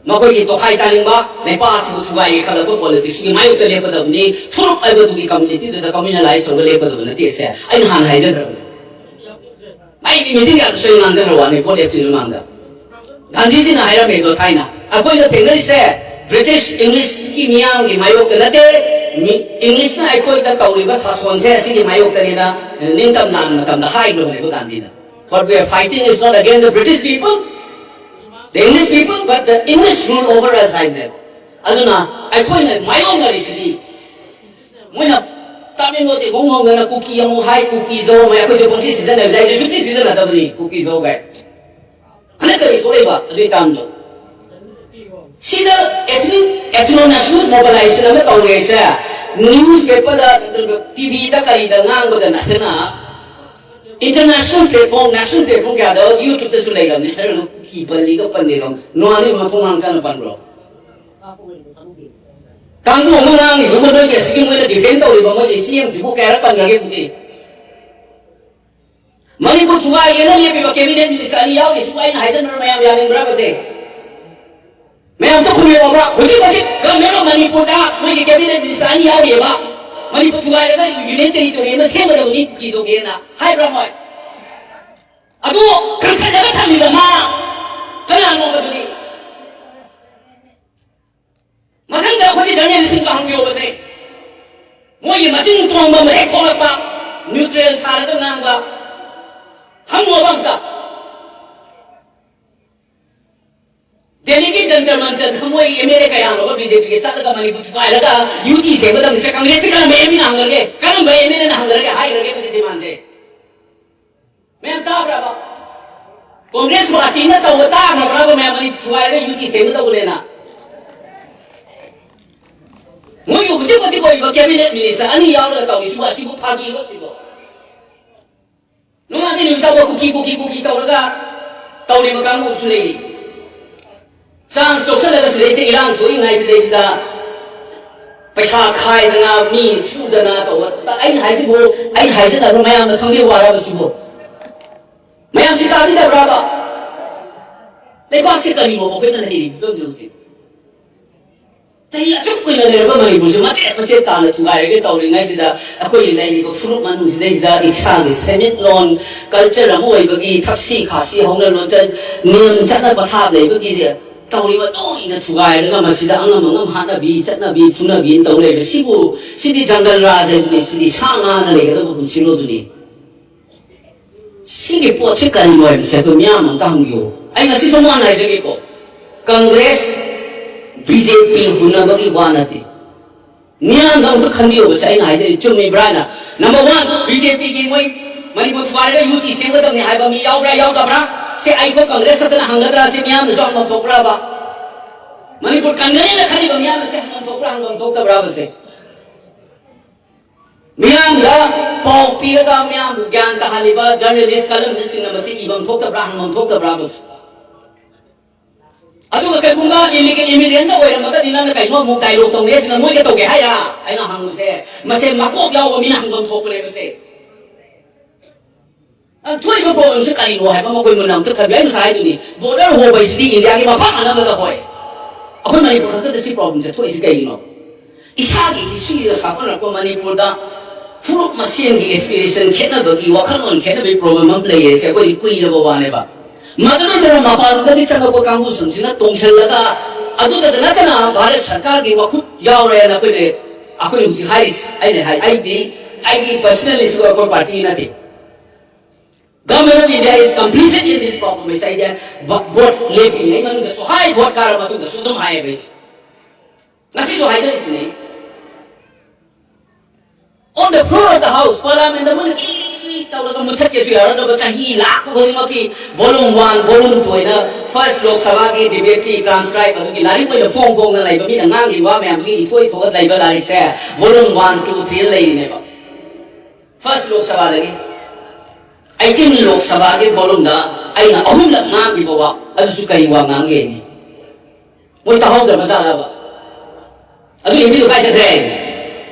ꯃꯈꯣꯏꯒꯤ ꯇꯣꯈꯥꯏ ꯇꯥꯅꯤꯡꯕ, ꯂꯩꯄꯥꯛ ꯑꯁꯤꯕꯨ ꯊꯨꯒꯥꯏꯒꯦ ꯈꯜꯂꯛꯄ politicsꯀꯤ ꯃꯥꯌꯣꯛꯇ ꯂꯦꯞꯀꯗꯕꯅꯤ꯫ ꯐꯨꯔꯨꯞ ꯍꯥꯏꯕꯗꯨꯒꯤ communityꯗꯨꯗ communalize ꯇꯧꯔꯒ ꯂꯦꯞꯀꯗꯕ ꯅꯠꯇꯦ꯫ ꯑꯁꯦ ꯑꯩꯅ ꯍꯥꯟꯅ ꯍꯥꯏꯖꯈ꯭ꯔꯕꯅꯤ꯫ ꯑꯩ meeting ꯀꯌꯥꯗꯁꯨ ꯑꯩ ꯉꯥꯡꯖꯈ꯭ꯔ ꯋꯥꯅꯤ ꯚꯣꯠ ꯂꯦꯞꯇ꯭ꯔꯤꯉꯩ ꯃꯃꯥꯡꯗ꯫ ꯒꯥꯟꯙꯤꯖꯤꯅ ꯍꯥꯏꯔꯝꯃꯦꯗꯣ ꯊꯥꯏꯅ, ꯑꯩꯈꯣꯏꯅ ꯊꯦꯡꯅꯔꯤꯁꯦ British Englishꯀꯤ ꯃꯤꯌꯥꯝꯒꯤ ꯃꯥꯌꯣꯛꯇ ꯅꯠꯇꯦ, ꯃꯤ-, Englishꯅ ꯑꯩꯈꯣꯏꯗ ꯇꯧꯔꯤꯕ ꯁꯥꯁꯣꯟꯁꯦ ꯑꯁꯤꯒꯤ ꯃꯥꯌꯣꯛꯇꯅꯦꯅ ꯅꯤꯡꯇꯝ ꯂꯥꯟ ꯃꯇꯝꯗ ꯍꯥꯏꯈ꯭ꯔꯕꯅꯦꯕ ꯒꯥꯟꯙꯤꯅ꯫ What we are fighting is not against the British people, the English people, but the English rule over us ꯍꯥꯏꯕꯅꯦꯕ꯫ ꯑꯗꯨꯅ ꯑꯩꯈꯣꯏꯅ ꯃꯥꯌꯣꯛꯅꯔꯤꯁꯤꯗꯤ ꯃꯣꯏꯅ ꯇꯥꯃꯤꯜ ꯂꯣꯟꯁꯦ ꯍꯣꯡ ꯍꯣꯡꯗꯅ ꯀꯨꯀꯤ ꯑꯃꯨꯛ ꯍꯥꯏ, ꯀꯨꯀꯤ ꯖꯧ ꯑꯃꯨꯛ ꯍꯥꯏ, ꯑꯩꯈꯣꯏꯁꯨ ꯄꯪꯁꯤ ꯁꯤꯖꯤꯟꯅꯕꯁꯦ ꯑꯩꯁꯨ ꯁꯨꯡꯁꯤ ꯁꯤꯖꯤꯟꯅꯗꯕꯅꯤ ꯀꯨꯀꯤ ꯖꯧ ꯀꯥꯏ꯫ ꯍꯟꯗꯛ ꯀꯔꯤ ꯊꯣꯛꯂꯛꯏꯕ ꯑꯗꯨꯒꯤ ꯇꯥꯝꯗꯣ? ꯁꯤꯗ ethnic, ethno nationalist mobilization ꯑꯃ ꯇꯧꯔꯦꯁꯦ꯫ ꯅ꯭ꯌꯨꯁ ꯄꯦꯄꯔꯗ, ꯇꯤꯚꯤꯗ, ꯀꯔꯤꯗ ꯉꯥꯡꯕꯗ ꯅꯠꯇꯅ, ꯏꯟꯇꯔꯅꯦꯁꯅꯦꯜ ꯄ꯭ꯂꯦꯠꯐꯣꯝ, ꯅꯦꯁꯅꯦꯜ ꯄ꯭ꯂꯦꯠꯐꯣꯝ ꯀꯌꯥꯗ ꯌꯨꯇ꯭ꯌꯨꯕꯇꯁꯨ ꯂꯩꯔꯕꯅꯤ꯫ ꯍꯥꯏꯔꯒ ꯀꯨꯀꯤ ꯄꯜꯂꯤꯒ ꯄꯟꯗꯦꯒ ꯅꯣꯡꯉꯥꯟꯅꯤ ꯃꯊꯣꯡ ꯃꯔꯝ ꯆꯥꯅ ꯄꯟꯕ꯭ꯔꯣ? ꯀꯥꯡꯕꯨ ꯑꯃ ꯉꯥꯡꯉꯤꯁꯤꯕꯨ ꯅꯣꯏꯒꯤ ꯑꯁꯤꯒꯤ ꯃꯣꯏꯅ ꯗꯤꯐꯦꯟ ꯇꯧꯔꯤꯕ ꯃꯣꯏꯒꯤ ꯁꯤ ꯑꯦꯝꯁꯤꯕꯨ ꯀꯌꯥꯔꯛ ꯄꯟꯈ꯭ꯔꯒꯦ ꯀꯨꯀꯤ? ꯃꯅꯤꯄꯨꯔ ꯊꯨꯒꯥꯏꯒꯦꯅ ꯂꯦꯞꯄꯤꯕ ꯀꯦꯕꯤꯅꯦꯠ ꯃꯤꯅꯤꯁꯇꯔ ꯑꯅꯤ ꯌꯥꯎꯔꯤ꯫ ꯁꯤꯕꯨ ꯑꯩꯅ ꯍꯥꯏꯖꯟꯕ꯭ꯔꯥ? ꯃꯌꯥꯝ ꯌꯥꯅꯤꯡꯕ꯭ꯔꯥ ꯃꯁꯦ? ꯃꯌꯥꯝ ꯑꯝꯇ ꯈꯨꯝꯕꯤꯔꯛꯑꯣꯕ꯫ ꯍꯧꯖꯤꯛ ꯍꯧꯖꯤꯛ ꯒꯚꯔꯟꯃꯦꯟ ꯑꯣꯐ ꯃꯅꯤꯄꯨꯔꯗ ꯃꯣꯏꯒꯤ ꯀꯦꯕꯤꯅꯦꯠ ꯃꯤꯅꯤꯁꯇꯔ ꯑꯅꯤ ꯌꯥꯎꯔꯤꯑꯕ꯫ ꯃꯅꯤꯄꯨꯔ ꯊꯨꯒꯥꯏꯔꯒ ꯌꯨꯅꯤꯌꯟ ꯇꯦꯔꯤꯇꯣꯔꯤ ꯑꯃ ꯁꯦꯝꯒꯗꯕꯅꯤ ꯀꯨꯀꯤꯗꯣꯒꯦꯅ ꯍꯥꯏꯕ꯭ꯔꯥ ꯃꯣꯏ? ꯑꯗꯨ ꯀꯟꯈꯠꯂꯒ ꯊꯝꯃꯤꯕ ꯃꯥ ꯀꯅꯥꯅꯣꯕ ꯑꯗꯨꯗꯤ? ꯃꯊꯪꯗ ꯑꯩꯈꯣꯏꯒꯤ ꯖꯔꯅꯦꯂꯤꯁꯁꯤꯡꯗꯣ ꯍꯪꯕꯤꯌꯣꯕꯁꯦ꯫ ꯃꯣꯏꯒꯤ ꯃꯆꯤꯟ ꯇꯣꯡꯕ ꯑꯃ ꯍꯦꯛ ꯊꯣꯛꯂꯛꯄ, ꯅ꯭ꯌꯨꯇ꯭ꯔꯦꯜ ꯁꯥꯔꯒ ꯉꯥꯡꯕ, ꯍꯪꯉꯣꯕ ꯑꯝꯇ꯫ ꯗꯦꯜꯂꯤꯒꯤ ꯖꯟꯇꯔ ꯃꯟꯇꯔꯗ ꯃꯣꯏ ꯑꯦꯝ ꯑꯦꯜ ꯑꯦ ꯀꯌꯥꯅꯣꯕ ꯕꯤ ꯖꯦ ꯄꯤꯒꯤ ꯆꯠꯂꯒ ꯃꯅꯤꯄꯨꯔ ꯊꯨꯒꯥꯏꯔꯒ ꯌꯨ ꯇꯤ ꯁꯦꯝꯒꯗꯕꯅꯤ꯫ ꯀꯪꯒ꯭ꯔꯦꯁꯁꯤ ꯀꯔꯝꯕ ꯑꯦꯝ ꯄꯤꯅ ꯍꯪꯈ꯭ꯔꯒꯦ? ꯀꯔꯝꯕ ꯑꯦꯝ ꯑꯦꯜ ꯑꯦꯅ ꯍꯪꯈ꯭ꯔꯒꯦ, ꯍꯥꯏꯈ꯭ꯔꯒꯦ ꯃꯁꯤ ꯗꯤꯃꯥꯟꯁꯦ? ꯃꯌꯥꯝ ꯇꯥꯕ꯭ꯔꯕ? ꯀꯣꯡꯒ꯭ꯔꯦꯁ ꯄꯥꯔꯇꯤꯅ ꯇꯧꯕ ꯇꯥꯈ꯭ꯔꯕ꯭ꯔꯕ ꯃꯌꯥꯝ? ꯃꯅꯤꯄꯨꯔ ꯊꯨꯒꯥꯏꯔꯒ ꯌꯨ ꯇꯤ ꯁꯦꯝꯒꯗꯧꯕꯅꯦꯅ꯫ ꯃꯣꯏꯒꯤ ꯍꯧꯖꯤꯛ ꯍꯧꯖꯤꯛ ꯑꯣꯏꯔꯤꯕ ꯀꯦꯕꯤꯅꯦꯠ ꯃꯤꯅꯤꯁꯇꯔ ꯑꯅꯤ ꯌꯥꯎꯔꯒ ꯇꯧꯔꯤꯁꯤꯕꯨ ꯑꯁꯤꯕꯨ ꯐꯥꯒꯤꯔꯣ ꯁꯤꯕꯨ? ꯅꯣꯡꯉꯥꯟꯗꯩ ꯅꯨꯃꯤꯠ ꯇꯥꯕ ꯀꯨꯀꯤ, ꯀꯨꯀꯤ, ꯀꯨꯀꯤ ꯇꯧꯔꯒ ꯇꯧꯔꯤꯕ ꯀꯥꯡꯕꯨ ꯑꯃꯁꯨ ꯂꯩꯔꯤ꯫ ꯆꯥꯟꯁ ꯂꯧꯁꯜꯂꯒ ꯁꯤꯗꯩꯁꯤꯗ ꯏꯔꯥꯡ ꯊꯣꯛꯏꯉꯥꯏꯁꯤꯗꯩꯁꯤꯗ ꯄꯩꯁꯥ ꯈꯥꯏꯗꯅ, ꯃꯤ ꯐꯨꯗꯅ ꯇꯧꯕ꯫ ꯑꯩꯅ ꯍꯥꯏꯁꯤꯕꯨ, ꯑꯩꯅ ꯍꯥꯏꯖꯗꯕ꯭ꯔꯣ? ꯃꯌꯥꯝꯅ ꯈꯪꯕꯤꯌꯨ ꯍꯥꯏꯔꯕꯁꯤꯕꯨ? ꯃꯌꯥꯝꯁꯤ ꯇꯥꯕꯤꯗꯕ꯭ꯔꯕ? ꯂꯩꯕꯥꯛꯁꯤ ꯀꯔꯤꯅꯣꯕ ꯑꯩꯈꯣꯏꯅ ꯂꯩꯔꯤꯕ ꯐꯤꯕꯝꯁꯦ ꯍꯧꯖꯤꯛ? ꯆꯍꯤ ꯑꯁꯨꯛ ꯀꯨꯏꯅ ꯂꯩꯔꯕ ꯃꯅꯤꯄꯨꯔꯁꯦ ꯃꯆꯦꯠ ꯃꯆꯦꯠ ꯇꯥꯅ ꯊꯨꯒꯥꯏꯔꯒꯦ ꯇꯧꯔꯤꯉꯩꯁꯤꯗ, ꯑꯩꯈꯣꯏꯒꯤ ꯂꯩꯔꯤꯕ ꯐꯨꯔꯨꯞ ꯃꯅꯨꯡꯁꯤꯗꯩꯁꯤꯗ ꯏꯁꯥꯒꯤ ꯁꯦꯟꯃꯤꯠꯂꯣꯟ, ꯀꯜꯆꯔ ꯑꯃ ꯑꯣꯏꯕꯒꯤ ꯊꯛꯁꯤ ꯈꯥꯁꯤ ꯍꯧꯅ ꯂꯣꯟꯆꯠ, ꯅꯤꯌꯝ ꯆꯠꯅ ꯄꯊꯥꯞ ꯂꯩꯕꯒꯤ ꯇꯧꯔꯤꯕ ꯂꯣꯏꯅ ꯊꯨꯒꯥꯏꯔꯒ ꯃꯁꯤꯗ ꯑꯉꯝ ꯑꯉꯝ ꯍꯥꯠꯅꯕꯤ, ꯆꯠꯅꯕꯤ, ꯐꯨꯅꯕꯤ ꯇꯧ ꯂꯩꯕ ꯁꯤꯕꯨ, ꯁꯤꯗꯤ ꯖꯪꯒꯜ ꯔꯥꯖ ꯍꯥꯏꯕꯅꯤ, ꯁꯤꯗꯤ ꯁꯥ ꯉꯥꯅ ꯂꯩꯒꯗꯕ ꯄꯨꯟꯁꯤꯔꯣ ꯑꯗꯨꯗꯤ? ꯁꯤꯒꯤ ꯄꯣꯠꯁꯤ ꯀꯔꯤꯅꯣ ꯍꯥꯏꯕꯁꯦ ꯑꯩꯈꯣꯏ ꯃꯤꯌꯥꯝ ꯑꯝꯇ ꯍꯪꯕꯤꯌꯨ꯫ ꯑꯩ ꯉꯁꯤ ꯁꯨꯝ ꯋꯥꯅ ꯍꯥꯏꯖꯒꯦꯀꯣ, ꯀꯪꯒ꯭ꯔꯦꯁ, ꯕꯤ ꯖꯦ ꯄꯤ ꯍꯨꯟꯅꯕꯒꯤ ꯋꯥ ꯅꯠꯇꯦ꯫ ꯃꯤꯌꯥꯝꯗ ꯑꯃꯨꯛꯇ ꯈꯟꯕꯤꯌꯣꯕꯁꯦ ꯑꯩꯅ ꯍꯥꯏꯖꯔꯤ, ꯆꯨꯝꯃꯤꯕ꯭ꯔꯥ ꯍꯥꯏꯅ꯫ ꯅꯝꯕꯔ ꯋꯥꯟ, ꯕꯤ ꯖꯦ ꯄꯤꯒꯤ ꯃꯣꯏ ꯃꯅꯤꯄꯨꯔ ꯊꯨꯒꯥꯏꯔꯒ ꯌꯨ ꯇꯤ ꯁꯦꯝꯒꯗꯕꯅꯤ ꯍꯥꯏꯕ ꯃꯤ ꯌꯥꯎꯕ꯭ꯔꯥ ꯌꯥꯎꯗꯕ꯭ꯔꯥ? ꯁꯤ ꯑꯩꯈꯣꯏ ꯀꯪꯒ꯭ꯔꯦꯁ ꯈꯛꯇꯅ ꯍꯪꯒꯗ꯭ꯔꯥ? ꯁꯤ ꯃꯤꯌꯥꯝꯅꯁꯨ ꯍꯪꯐꯝ ꯊꯣꯛꯄ꯭ꯔꯥꯕ? ꯃꯅꯤꯄꯨꯔ ꯀꯟꯒꯅꯤꯅ ꯈꯜꯂꯤꯕ ꯃꯤꯌꯥꯝꯅ ꯁꯤ ꯍꯪꯐꯝ ꯊꯣꯛꯄ꯭ꯔꯥ, ꯍꯪꯐꯝ ꯊꯣꯛꯇꯕ꯭ꯔꯥꯕꯁꯦ? ꯃꯤꯌꯥꯝꯗ ꯄꯥꯎ ꯄꯤꯔꯒ ꯃꯤꯌꯥꯝꯕꯨ ꯒ꯭ꯌꯥꯟ ꯇꯥꯍꯜꯂꯤꯕ ꯖꯔꯅꯦꯂꯤꯁ ꯀꯂꯝꯅꯤꯁꯁꯤꯡꯅ ꯃꯁꯤ ꯏꯐꯝ ꯊꯣꯛꯇꯕ꯭ꯔꯥ, ꯍꯪꯐꯝ ꯊꯣꯛꯇꯕ꯭ꯔꯥ ꯃꯁꯤ? ꯑꯗꯨꯒ ꯀꯩꯒꯨꯝꯕ ꯏꯂꯤꯒꯦꯜ ꯏꯃꯤꯒ꯭ꯔꯦꯟꯒ ꯑꯣꯏꯔꯝꯃꯒꯗꯤ ꯅꯪꯅ ꯀꯩꯅꯣ ꯑꯃꯨꯛ ꯗꯥꯏꯂꯣꯛ ꯇꯧꯅꯦꯁꯤꯅ ꯃꯣꯏꯒ ꯇꯧꯒꯦ ꯍꯥꯏꯔ? ꯑꯩꯅ ꯍꯪꯕꯁꯦ, ꯃꯁꯦ ꯃꯀꯣꯛ ꯌꯥꯎꯕ ꯃꯤꯅ ꯍꯪꯐꯝ ꯊꯣꯛꯄꯅꯦ ꯃꯁꯦ꯫ ꯑ, ꯊꯣꯛꯏꯕ ꯄ꯭ꯔꯣꯕ꯭ꯂꯦꯝꯁꯦ ꯀꯔꯤꯅꯣ ꯍꯥꯏꯕ ꯑꯃ ꯑꯩꯈꯣꯏ ꯃꯨꯟꯅ ꯑꯃꯨꯛꯇ ꯈꯟꯕꯤꯌꯨ꯫ ꯑꯩ ꯉꯁꯥꯏ ꯍꯥꯏꯗꯨꯅꯤ, ꯕꯣꯔꯗꯔ ꯍꯣꯕ ꯍꯥꯏꯁꯤꯗꯤ ꯏꯟꯗꯤꯌꯥꯒꯤ ꯃꯐꯝ ꯑꯅꯝꯕꯗ ꯍꯣꯏ꯫ ꯑꯩꯈꯣꯏ ꯃꯅꯤꯄꯨꯔ ꯈꯛꯇꯗ ꯁꯤ ꯄ꯭ꯔꯣꯕ꯭ꯂꯦꯝꯁꯦ ꯊꯣꯛꯏꯁꯤ ꯀꯩꯒꯤꯅꯣ? ꯏꯁꯥꯒꯤ ꯍꯤꯁꯇ꯭ꯔꯤꯗ ꯁꯥꯒꯠꯅꯔꯛꯄ ꯃꯅꯤꯄꯨꯔꯗ ꯐꯨꯔꯨꯞ ꯃꯁꯦꯟꯒꯤ ꯑꯦꯁꯄꯤꯔꯦꯁꯟ ꯈꯦꯠꯅꯕꯒꯤ, ꯋꯥꯈꯜꯂꯣꯟ ꯈꯦꯠꯅꯕꯒꯤ ꯄ꯭ꯔꯣꯕ꯭ꯂꯦꯝ ꯑꯃ ꯂꯩꯔꯤꯁꯦ ꯑꯩꯈꯣꯏꯗꯤ ꯀꯨꯏꯔꯕ ꯋꯥꯅꯦꯕ꯫ ꯃꯗꯨꯅ ꯅꯠꯇꯅ ꯃꯄꯥꯟꯂꯣꯝꯗꯒꯤ ꯆꯪꯂꯛꯄ ꯀꯥꯡꯕꯨꯁꯤꯡꯁꯤꯅ ꯇꯣꯡꯁꯤꯜꯂꯒ, ꯑꯗꯨꯗ ꯅꯠꯇꯅ ꯚꯥꯔꯠ ꯁꯔꯀꯥꯔꯒꯤ ꯃꯈꯨꯠ ꯌꯥꯎꯔꯦꯅ ꯑꯩꯈꯣꯏꯅ, ꯑꯩꯈꯣꯏꯅ ꯍꯧꯖꯤꯛ ꯍꯥꯏꯔꯤꯁꯤ, ꯑꯩꯅ ꯍꯥꯏ, ꯑꯩꯗꯤ, ꯑꯩꯒꯤ ꯄꯔꯁꯅꯦꯜ ꯏꯁꯨ ꯑꯩꯈꯣꯏ ꯄꯥꯔꯇꯤ ꯅꯠꯇꯦ꯫ Government of India is complicit in this problem. ꯑꯩꯁꯦ ꯑꯩꯗꯤ ꯚ-, ꯚꯣꯠ ꯂꯦꯞꯄꯤꯉꯩ ꯃꯅꯨꯡꯗꯁꯨ ꯍꯥꯏ, ꯚꯣꯠ ꯀꯥꯔ ꯃꯇꯨꯡꯗꯁꯨ ꯑꯗꯨꯝ ꯍꯥꯏꯌꯦꯕ ꯑꯩꯁꯦ꯫ ꯉꯁꯤꯁꯨ ꯍꯥꯏꯖꯔꯤꯁꯤꯅꯤ꯫ On the floor of the house, Parliament ꯗ ꯃꯣꯏꯅ ꯀꯤ ꯇꯧꯔꯒ ꯃꯨꯊꯠꯀꯦꯁꯨ ꯌꯥꯔꯗꯕ ꯆꯍꯤ ꯂꯥꯛꯄ ꯈꯨꯗꯤꯡꯃꯛꯀꯤ volume one, volume two ꯍꯥꯏꯅ first ꯂꯣꯛ ꯁꯚꯥꯒꯤ debate ꯀꯤ transcribe ꯑꯗꯨꯒꯤ ꯂꯥꯏꯔꯤꯛ ꯑꯣꯏꯅ ꯐꯣꯡ ꯐꯣꯡꯅ ꯂꯩꯕ ꯃꯤꯅ ꯉꯥꯡꯈꯤꯕ ꯋꯥ ꯃꯌꯥꯝꯗꯨꯒꯤ ꯏꯊꯣꯛ ꯏꯊꯣꯛꯑ ꯂꯩꯕ ꯂꯥꯏꯔꯤꯛꯁꯦ volume one, two, three ꯂꯩꯔꯤꯅꯦꯕ꯫ First ꯂꯣꯛ ꯁꯚꯥꯗꯒꯤ, eighteen ꯂꯣꯛ ꯁꯚꯥꯒꯤ volume ꯗ ꯑꯩꯅ ꯑꯍꯨꯝꯂꯛ ꯉꯥꯡꯈꯤꯕ ꯋꯥ, ꯑꯗꯨꯁꯨ ꯀꯔꯤ ꯋꯥ ꯉꯥꯡꯒꯦꯅꯤ? ꯃꯣꯏ ꯇꯥꯍꯧꯗ꯭ꯔꯕ ꯖꯥꯠꯂꯕ? ꯑꯗꯨ MP ꯗꯣ ꯀꯥꯏ ꯆꯠꯈ꯭ꯔꯦ?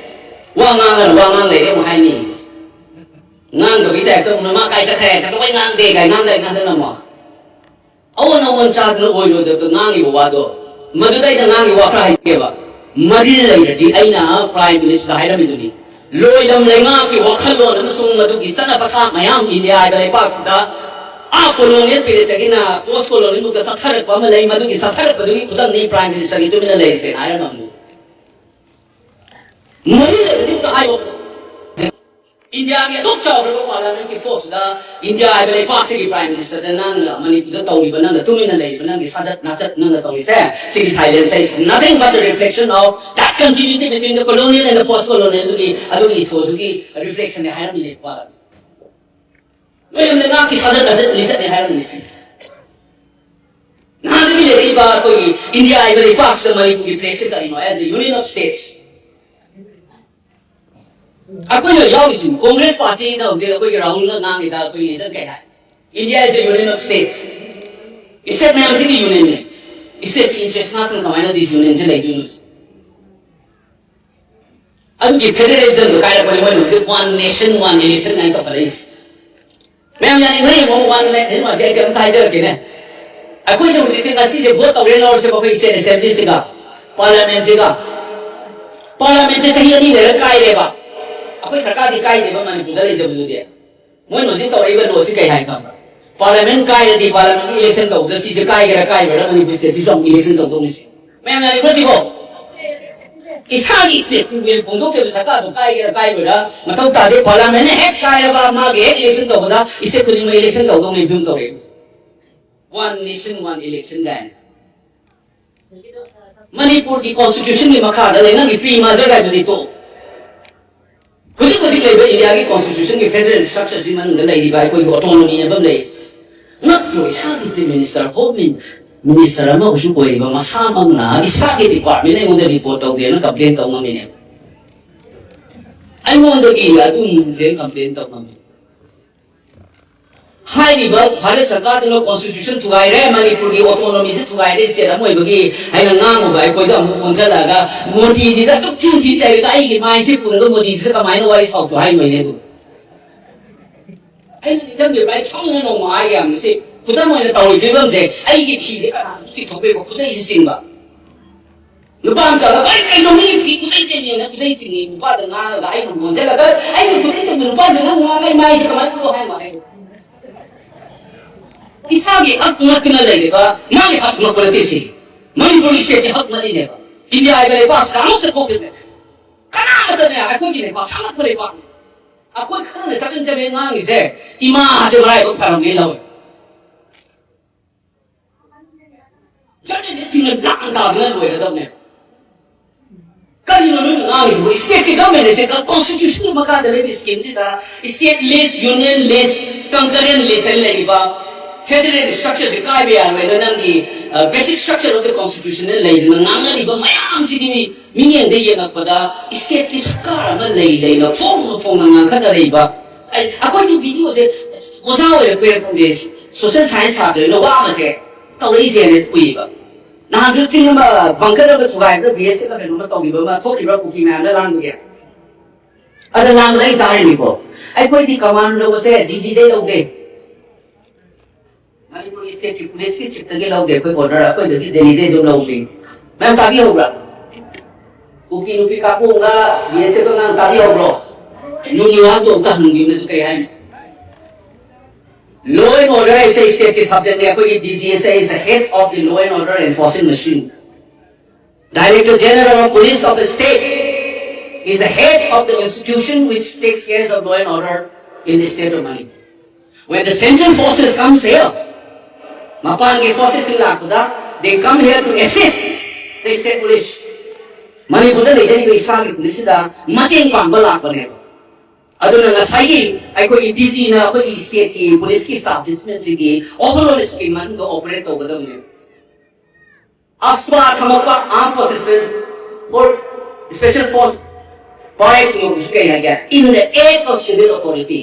ꯋꯥ ꯉꯥꯡꯉꯅ ꯋꯥ ꯉꯥꯡ ꯂꯩꯔꯦ ꯑꯃꯨꯛ ꯍꯥꯏꯅꯤ꯫ ꯉꯥꯡꯗꯕꯒꯤ ꯇꯥꯏꯞꯇ ꯑꯃꯨꯛ ꯃꯥ ꯀꯥꯏ ꯆꯠꯈ꯭ꯔꯦ? ꯀꯩꯗꯧꯕꯩ ꯉꯥꯡꯗꯦ ꯀꯥꯏ ꯉꯥꯡꯗꯥꯏ ꯉꯥꯡꯗꯅ ꯑꯃꯨꯛ? ꯑꯑꯣꯟ ꯑꯑꯣꯟ ꯆꯥꯗꯅ ꯑꯣꯏꯔꯣꯏꯗꯕꯗ ꯉꯥꯡꯉꯤꯕ ꯋꯥꯗꯣ, ꯃꯗꯨꯗ ꯑꯩꯅ ꯉꯥꯡꯉꯤꯕ ꯋꯥ ꯈꯔ ꯍꯥꯏꯖꯒꯦꯕ꯫ ꯃꯔꯤ ꯂꯩꯔꯗꯤ ꯑꯩꯅ Prime Minister ꯗ ꯍꯥꯏꯔꯝꯃꯤꯗꯨꯅꯤ, ꯂꯣꯏꯂꯝ ꯂꯩꯉꯥꯛꯀꯤ ꯋꯥꯈꯜꯂꯣꯟ ꯑꯃꯁꯨꯡ ꯃꯗꯨꯒꯤ ꯆꯠꯅ ꯄꯊꯥꯞ ꯃꯌꯥꯝ ꯏꯟꯗꯤꯌꯥ ꯍꯥꯏꯕ ꯂꯩꯄꯥꯛꯁꯤꯗ ꯑꯥ colonial period ꯇꯒꯤꯅ post colonial ꯐꯥꯎꯗ ꯆꯠꯊꯔꯛꯄ ꯑꯃ ꯂꯩ, ꯃꯗꯨꯒꯤ ꯆꯠꯊꯔꯛꯄꯗꯨꯒꯤ ꯈꯨꯗꯝꯅꯤ Prime Minister ꯒꯤ ꯇꯨꯃꯤꯟꯅ ꯂꯩꯔꯤꯁꯦꯅ ꯍꯥꯏꯔꯝꯃꯕꯅꯤ꯫ ꯃꯔꯤ ꯂꯩꯔꯗꯤ ꯑꯝꯇ ꯍꯥꯏꯌꯣ꯫ ꯏꯟꯗꯤꯌꯥꯒꯤ ꯑꯗꯨꯛ ꯆꯥꯎꯈ꯭ꯔꯕ Parliament ꯀꯤ force ꯇꯨꯗ ꯏꯟꯗꯤꯌꯥ ꯍꯥꯏꯕ ꯂꯩꯄꯥꯛꯁꯤꯒꯤ Prime Minister ꯗ ꯅꯪꯅ ꯃꯅꯤꯄꯨꯔꯗ ꯇꯧꯔꯤꯕ, ꯅꯪꯅ ꯇꯨꯃꯤꯟꯅ ꯂꯩꯔꯤꯕ, ꯅꯪꯒꯤ ꯁꯥꯖꯠ ꯅꯥꯆꯠ ꯅꯪꯅ ꯇꯧꯔꯤꯁꯦ, ꯁꯤꯒꯤ silence is nothing but a reflection of that continuity between the colonial and the post colonial ꯑꯗꯨꯒꯤ, ꯑꯗꯨꯒꯤ ꯏꯊꯣꯁꯨꯒꯤ reflection ꯅꯦ ꯍꯥꯏꯔꯝꯃꯤꯅꯦ ꯄꯥꯜꯂꯤ꯫ ꯅꯣꯏ ꯌꯥꯝꯅ ꯉꯥꯛꯀꯤ ꯁꯥꯖꯠ ꯅꯥꯆꯠ ꯂꯤꯆꯠꯅꯦ ꯍꯥꯏꯔꯝꯃꯤꯅꯦ꯫ ꯅꯍꯥꯟꯗꯒꯤ ꯂꯩꯔꯛꯏꯕ ꯑꯩꯈꯣꯏꯒꯤ ꯏꯟꯗꯤꯌꯥ ꯍꯥꯏꯕ ꯂꯩꯄꯥꯛꯁꯤꯗ ꯃꯅꯤꯄꯨꯔꯒꯤ place ꯁꯦ ꯀꯔꯤꯅꯣ? As a union of states, ꯑꯩꯈꯣꯏꯅ ꯌꯥꯎꯔꯤꯁꯤ ꯀꯣꯡꯒ꯭ꯔꯦꯁ ꯄꯥꯔꯇꯤꯅ ꯍꯧꯖꯤꯛ ꯑꯩꯈꯣꯏꯒꯤ ꯔꯥꯍꯨꯜꯅ ꯉꯥꯡꯉꯤꯗ ꯑꯩꯈꯣꯏ ꯂꯤꯗꯔ ꯀꯩ ꯍꯥꯏ? India is a union of states. State ꯃꯌꯥꯝꯁꯤꯒꯤ ꯌꯨꯅꯤꯌꯟꯅꯦ꯫ Stateꯀꯤ interest ꯉꯥꯛꯇꯅ ꯀꯃꯥꯏꯅ ꯗꯤꯁ ꯌꯨꯅꯤꯌꯟꯁꯦ ꯂꯩꯗꯣꯏꯅꯣ? ꯑꯗꯨꯒꯤ ꯐꯦꯗꯔꯦꯂꯤꯖꯝꯗꯣ ꯀꯥꯏꯔꯛꯄꯅꯦ ꯃꯣꯏꯅ ꯍꯧꯖꯤꯛ ꯋꯥꯟ ꯅꯦꯁꯟ ꯋꯥꯟ ꯏꯂꯦꯛꯁꯟ ꯀꯥꯏꯅ ꯇꯧꯈꯠꯂꯛꯏꯁꯦ꯫ ꯃꯌꯥꯝ ꯌꯥꯅꯤꯡꯕ꯭ꯔꯥ ꯌꯦꯡꯉꯣ, ꯋꯥꯟ ꯅꯦꯁꯟ ꯋꯥꯟꯁꯦ ꯑꯩ ꯀꯔꯤꯝꯇ ꯍꯥꯏꯖꯔꯛꯀꯦꯅꯦ꯫ ꯑꯩꯈꯣꯏꯁꯦ ꯍꯧꯖꯤꯛꯁꯦ ꯉꯁꯤꯁꯦ ꯚꯣꯠ ꯇꯧꯔꯦ ꯂꯧꯔꯁꯦꯕ ꯑꯩꯈꯣꯏ ꯁ꯭ꯇꯦꯠ ꯑꯦꯁꯦꯝꯕ꯭ꯂꯤꯁꯤꯒ ꯄꯥꯔꯂꯤꯌꯥꯃꯦꯟꯁꯤꯒ꯫ ꯄꯥꯔꯂꯤꯌꯥꯃꯦꯟꯁꯦ ꯆꯍꯤ ꯑꯅꯤ ꯂꯩꯔꯒ ꯀꯥꯏꯔꯦꯕ꯫ ꯑꯩꯈꯣꯏ ꯁꯔꯀꯥꯔꯗꯤ ꯀꯥꯏꯗꯦꯕ ꯃꯅꯤꯄꯨꯔꯗ ꯂꯩꯖꯕꯗꯨꯗꯤ꯫ ꯃꯣꯏꯅ ꯍꯧꯖꯤꯛ ꯇꯧꯔꯛꯏꯕ ꯂꯣꯁꯤ ꯀꯩ ꯍꯥꯏ ꯈꯪꯕ꯭ꯔꯥ? ꯄꯥꯔꯂꯤꯌꯥꯃꯦꯟ ꯀꯥꯏꯔꯗꯤ ꯄꯥꯔꯂꯤꯌꯥꯃꯦꯟꯒꯤ ꯏꯂꯦꯛꯁꯟ ꯇꯧꯕꯗ ꯁꯤꯁꯦ ꯀꯥꯏꯒꯦꯔꯥ ꯀꯥꯏꯔꯣꯏꯔꯥ ꯃꯅꯤꯄꯨꯔ ꯁ꯭ꯇꯦꯠꯁꯤꯁꯨ ꯑꯃꯨꯛ ꯏꯂꯦꯛꯁꯟ ꯇꯧꯗꯧꯅꯤꯁꯦ꯫ ꯃꯌꯥꯝ ꯌꯥꯅꯤꯡꯕ꯭ꯔꯣ ꯁꯤꯕꯣ? ꯏꯁꯥꯒꯤ ꯁ꯭ꯇꯦꯠꯀꯤ ꯐꯣꯡꯗꯣꯛꯆꯕ ꯁꯔꯀꯥꯔꯗꯣ ꯀꯥꯏꯒꯦꯔꯥ ꯀꯥꯏꯔꯣꯏꯔꯥ ꯃꯊꯧ ꯇꯥꯗꯦ꯫ ꯄꯥꯔꯂꯤꯌꯥꯃꯦꯟꯅ ꯍꯦꯛ ꯀꯥꯏꯔꯕ ꯃꯥꯒꯤ ꯍꯦꯛ ꯏꯂꯦꯛꯁꯟ ꯇꯧꯕꯗ ꯁ꯭ꯇꯦꯠ ꯈꯨꯗꯤꯡꯃꯛ ꯏꯂꯦꯛꯁꯟ ꯇꯧꯗꯧꯅꯤ ꯐꯤꯕꯝ ꯇꯧꯔꯛꯏ꯫ One nation, one election ꯀꯥꯏꯅ꯫ ꯃꯅꯤꯄꯨꯔꯒꯤ ꯀꯣꯟꯁꯇꯤꯇ꯭ꯌꯨꯁꯟꯒꯤ ꯃꯈꯥꯗ ꯂꯩ꯫ ꯅꯪꯒꯤ ꯄ꯭ꯔꯤ ꯃꯥꯔꯖꯔ ꯀꯥꯏꯗꯨꯗꯤ ꯇꯣꯛꯑꯣ꯫ ꯍꯧꯖꯤꯛ ꯍꯧꯖꯤꯛ ꯂꯩꯕ ꯏꯟꯗꯤꯌꯥꯒꯤ ꯀꯣꯟꯁꯇꯤꯇ꯭ꯌꯨꯁꯟꯒꯤ ꯐꯦꯗꯔꯦꯜ ꯁ꯭ꯇ꯭ꯔꯛꯆꯔꯁꯤ ꯃꯅꯨꯡꯗ ꯂꯩꯔꯤꯕ ꯑꯩꯈꯣꯏꯒꯤ ꯑꯣꯇꯣꯅꯣꯃꯤ ꯍꯥꯏꯕ ꯑꯃ ꯂꯩ꯫ ꯉꯛꯇ꯭ꯔꯣ? ꯏꯁꯥꯒꯤ ꯆꯤꯐ ꯃꯤꯅꯤꯁꯇꯔ, ꯍꯣꯝ ꯃꯤꯅꯤꯁꯇꯔ ꯑꯃ ꯑꯣꯏꯁꯨ ꯑꯣꯏꯔꯤꯕ ꯃꯁꯥꯃꯛꯅ ꯏꯁꯥꯒꯤ ꯗꯤꯄꯥꯔꯠꯃꯦꯟ ꯑꯩꯉꯣꯟꯗ ꯔꯤꯄꯣꯔꯠ ꯇꯧꯗꯦꯅ ꯀꯝꯄ꯭ꯂꯦꯟ ꯇꯧ ꯉꯝꯃꯤꯅꯦ꯫ ꯑꯩꯉꯣꯟꯗꯒꯤ ꯑꯗꯨ ꯃꯨꯟꯈ꯭ꯔꯦꯅ ꯀꯝꯄ꯭ꯂꯦꯟ ꯇꯧ ꯉꯝꯃꯤ꯫ ꯍꯥꯏꯔꯤꯕ ꯚꯥꯔꯠ ꯁꯔꯀꯥꯔꯗꯨꯅ ꯀꯣꯟꯁꯇꯤꯇ꯭ꯌꯨꯁꯟ ꯊꯨꯒꯥꯏꯔꯦ, ꯃꯅꯤꯄꯨꯔꯒꯤ ꯑꯣꯇꯣꯅꯣꯃꯤꯁꯤ ꯊꯨꯒꯥꯏꯔꯦ, ꯁ꯭ꯇꯦꯠ ꯑꯃ ꯑꯣꯏꯕꯒꯤ ꯍꯥꯏꯅ ꯉꯥꯡꯉꯨꯕ ꯑꯩꯈꯣꯏꯗ ꯑꯃꯨꯛ ꯑꯣꯟꯁꯤꯜꯂꯛꯑꯒ ꯃꯣꯗꯤꯁꯤꯗ ꯑꯗꯨꯛ ꯊꯤꯅ ꯊꯤꯅ ꯆꯩꯔꯒ ꯑꯩꯒꯤ ꯃꯥꯏꯁꯤ ꯄꯨꯔꯒ ꯃꯣꯗꯤꯁꯤꯗ ꯀꯃꯥꯏꯅ ꯋꯥꯔꯤ ꯁꯥꯎꯁꯨ ꯍꯥꯏꯅꯣꯏꯅꯦ ꯑꯗꯨ꯫ ꯑꯩꯅ ꯅꯤꯡꯁꯤꯡꯕꯤꯕ ꯑꯩ ꯁꯥꯎꯅ ꯅꯣꯡꯃ ꯍꯥꯏꯒꯦ ꯌꯥꯝꯅꯁꯤ ꯈꯨꯗꯝ ꯑꯣꯏꯅ ꯇꯧꯔꯤ ꯐꯤꯕꯝꯁꯦ ꯑꯩꯒꯤ ꯐꯤꯁꯦ ꯀꯅꯥꯅꯣ ꯆꯤꯡꯊꯣꯛꯄꯤꯕ ꯈꯨꯗꯩꯁꯤ ꯆꯤꯡꯕ꯫ ꯅꯨꯄꯥ ꯃꯆꯥꯗ ꯑꯩ ꯀꯩꯅꯣ ꯃꯤ ꯐꯤ ꯈꯨꯗꯩ ꯆꯤꯡꯉꯦꯅ ꯈꯨꯗꯩ ꯆꯤꯡꯉꯤ ꯅꯨꯄꯥꯗ ꯉꯥꯡꯉꯒ ꯑꯩꯕꯨ ꯉꯣꯟꯁꯤꯜꯂꯒ ꯑꯩꯅ ꯈꯨꯗꯩ ꯆꯤꯡꯕ ꯅꯨꯄꯥꯁꯤꯅ ꯉꯥꯡ ꯑꯩ ꯃꯥꯏꯁꯦ ꯀꯃꯥꯏꯅ ꯇꯧ ꯍꯥꯏꯅꯣ ꯍꯥꯏꯕ꯫ ꯏꯁꯥꯒꯤ ꯍꯛ ꯉꯛꯇꯅ ꯂꯩꯔꯤꯕ ꯃꯥꯒꯤ ꯍꯛ ꯉꯛꯄ ꯅꯠꯇꯦ ꯁꯤ꯫ ꯃꯅꯤꯄꯨꯔꯒꯤ ꯁ꯭ꯇꯦꯠꯀꯤ ꯍꯛ ꯉꯛꯏꯅꯦꯕ꯫ ꯏꯟꯗꯤꯌꯥ ꯍꯥꯏꯕ ꯂꯩꯕꯥꯛꯁꯤꯗ ꯑꯃꯠꯇ ꯊꯣꯛꯈꯤꯕꯅꯦ꯫ ꯀꯅꯥꯃꯠꯇꯅꯦ ꯑꯩꯈꯣꯏꯒꯤ ꯂꯩꯕꯥꯛ ꯁꯥꯡꯂꯛꯄ ꯂꯩꯕꯥꯛꯅꯤ꯫ ꯑꯩꯈꯣꯏ ꯈꯔꯅ ꯆꯕꯦꯡ ꯆꯕꯦꯡ ꯉꯥꯡꯉꯤꯁꯦ ꯏꯃꯥꯁꯦ ꯃꯔꯥꯏꯕꯛ ꯐꯔꯝꯅꯦ ꯂꯧꯋꯦ꯫ ꯖꯔꯅꯦꯂꯤꯁꯁꯤꯡꯅ ꯂꯥꯡ ꯇꯥꯗꯅ ꯂꯣꯏꯔꯗꯕꯅꯦ꯫ ꯀꯔꯤꯅꯣ ꯅꯣꯏꯅ ꯉꯥꯡꯉꯤꯁꯤꯕꯨ? ꯁ꯭ꯇꯦꯠꯀꯤ ꯒꯚꯔꯟꯃꯦꯟꯠ ꯑꯁꯦ ꯀꯣꯟꯁꯇꯤꯇ꯭ꯌꯨꯁꯟꯒꯤ ꯃꯈꯥꯗ ꯂꯩꯕ ꯁ꯭ꯀꯤꯝꯁꯤꯗ state list, union list, concurrent list ꯍꯥꯏꯅ ꯂꯩꯔꯤꯕ ꯐꯦꯗꯔꯦꯜ ꯁ꯭ꯇ꯭ꯔꯛꯆꯔꯁꯦ ꯀꯥꯏꯕ ꯌꯥꯔꯣꯏꯅ ꯅꯪꯒꯤ Basic structure of the constitution ꯂꯩꯗꯅ ꯉꯥꯡꯅꯔꯤꯕ ꯃꯌꯥꯝꯁꯤꯗꯤ ꯃꯤ ꯃꯤꯠꯌꯦꯡꯗ ꯌꯦꯡꯉꯛꯄꯗ stateꯀꯤ ꯁꯔꯀꯥꯔ ꯑꯃ ꯂꯩ ꯂꯩꯅ ꯐꯣꯡꯅ ꯐꯣꯡꯅ ꯉꯥꯡꯈꯠꯅꯔꯛꯏꯕ꯫ ꯑꯩ- ꯑꯩꯈꯣꯏꯒꯤ videoꯁꯦ ꯑꯣꯖꯥ ꯑꯣꯏꯔꯛꯄꯩꯔ ꯈꯪꯗꯦ, social science ꯁꯥꯇ꯭ꯔꯅ ꯋꯥꯕꯁꯦ ꯇꯧꯔꯛꯏꯁꯦꯅ ꯎꯏꯌꯦꯕ꯫ ꯅꯍꯥꯟꯁꯨ ꯆꯤꯡ ꯑꯃ bunker ꯑꯃ ꯊꯨꯒꯥꯏꯕ꯭ꯔꯥ, BSFꯅ ꯀꯩꯅꯣꯝꯃ ꯇꯧꯈꯤꯕ ꯑꯃ ꯊꯣꯛꯈꯤꯕ꯭ꯔꯥ, ꯀꯨꯀꯤ ꯃꯌꯥꯝꯅ ꯂꯥꯡꯕꯒꯤ? ꯑꯗ ꯂꯥꯡꯕꯗ ꯑꯩ ꯇꯥꯔꯤꯅꯤꯀꯣ꯫ ꯑꯩꯈꯣꯏꯗꯤ command ꯂꯧꯕꯁꯦ DGꯗꯩ ꯂꯧꯗꯦ, ꯃꯅꯤꯄꯨꯔꯒꯤ stateꯀꯤ policeꯀꯤ chiefꯇꯒꯤ ꯂꯧꯗꯦ꯫ ꯑꯩꯈꯣꯏ order ꯑꯩꯈꯣꯏꯗꯒꯤ ꯗꯦꯜꯂꯤꯗꯩ ꯑꯗꯨꯝ ꯂꯧꯕꯤ꯫ ꯃꯌꯥꯝ ꯇꯥꯕꯤꯍꯧꯕ꯭ꯔꯥ? ꯀꯨꯀꯤ ꯅꯨꯄꯤ ꯀꯥꯄꯨ ꯑꯃꯒ BSFꯀ ꯉꯥꯡ ꯇꯥꯕꯤꯍꯧꯕ꯭ꯔꯣ? ꯅꯨꯡꯒꯤ ꯋꯥꯍꯟꯊꯣꯛ ꯑꯝꯇ ꯍꯪꯕꯤꯌꯨꯅꯦ, ꯑꯗꯨ ꯀꯩ ꯍꯥꯏꯅꯤ? Law and order ꯍꯥꯏꯁꯦ stateꯀꯤ subjectꯅꯦ꯫ ꯑꯩꯈꯣꯏꯒꯤ DGꯁꯦ is the head of the law and order enforcing machine. Director General of Police of the state is the head of the institution which takes care of law and order in the state of Manipur. When the central forces comes here, ꯃꯄꯥꯟꯒꯤ forcesꯁꯤꯡ ꯂꯥꯛꯄꯗ, they come here to assist the state police. ꯃꯅꯤꯄꯨꯔꯗ ꯂꯩꯖꯔꯤꯕ ꯏꯁꯥꯒꯤ policeꯁꯤꯗ ꯃꯇꯦꯡ ꯄꯥꯡꯕ ꯂꯥꯛꯄꯅꯦꯕ꯫ ꯑꯗꯨꯅ ꯉꯁꯥꯏꯒꯤ ꯑꯩꯈꯣꯏꯒꯤ DGꯅ ꯑꯩꯈꯣꯏꯒꯤ stateꯀꯤ policeꯀꯤ establishmentꯁꯤꯒꯤ overall scheme ꯃꯅꯨꯡꯗ operate ꯇꯧꯒꯗꯕꯅꯦꯕ꯫ ꯑꯐꯁ꯭ꯋꯥ ꯊꯝꯃꯛꯄ armed forces, special force, parade ꯊꯝꯃꯛꯄꯁꯨ ꯀꯩ ꯍꯥꯏꯒꯦ? In the aid of civil authority.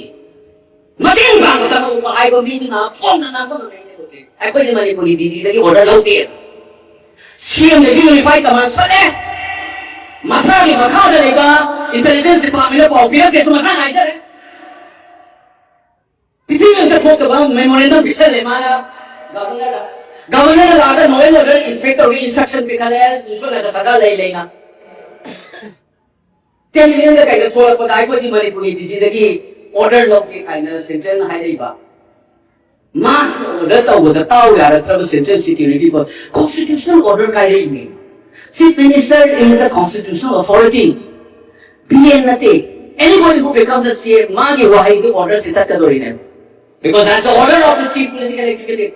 ꯃꯇꯦꯡ ꯄꯥꯡꯕ ꯆꯪꯉꯛꯄ ꯍꯥꯏꯕ ꯃꯤꯗꯨꯅ ꯐꯣꯡꯅ ꯉꯥꯡꯕ ꯉꯝꯃꯛꯏꯅꯦ ꯍꯧꯖꯤꯛ꯫ ꯑꯩꯈꯣꯏꯗꯤ ꯃꯅꯤꯄꯨꯔꯒꯤ DGꯗꯒꯤ order ꯂꯧꯗꯦ꯫ CMꯗꯒꯤ unified command ꯆꯠꯂꯦ꯫ ꯃꯁꯥꯒꯤ ꯃꯈꯥꯗ ꯂꯩꯕ intelligence departmentꯅ ꯄꯥꯎ ꯄꯤꯔꯛꯇꯦꯁꯨ ꯃꯁꯥ ꯉꯥꯏꯖꯔꯦ꯫ ꯄꯤꯊꯤ ꯑꯝꯇ ꯊꯣꯛꯇꯕ memorandum ꯄꯤꯁꯜꯂꯦ ꯃꯥꯅ governorꯗ꯫ Governorꯅ ꯂꯥꯛꯑꯒ law and order inspectorꯒꯤ instruction ꯄꯤꯈꯠꯂꯦ, ꯏꯁꯣꯔꯅ ꯁꯔꯀꯥꯔ ꯂꯩ ꯂꯩꯅ꯫ Televisionꯗ ꯀꯩꯗ ꯊꯣꯛꯂꯛꯄꯗ ꯑꯩꯈꯣꯏꯗꯤ ꯃꯅꯤꯄꯨꯔꯒꯤ DGꯗꯒꯤ order ꯂꯧꯒꯦ ꯀꯥꯏꯅ centralꯅ ꯍꯥꯏꯔꯛꯏꯕ꯫ ꯃꯥꯒꯤ order ꯇꯧꯕꯗ ꯇꯥꯎ ꯌꯥꯔꯛꯇ꯭ꯔꯕ central security force꯫ Constitutional order ꯀꯥꯏꯔꯛꯏꯅꯦ꯫ Chief Minister is a constitutional authority꯫ BN ꯅꯠꯇꯦ꯫ Anybody who becomes a CM, ꯃꯥꯒꯤ ꯋꯥꯍꯩꯁꯦ orderꯁꯦ ꯆꯠꯀꯗꯧꯔꯤꯅꯦ꯫ Because that's the order of the chief political executive.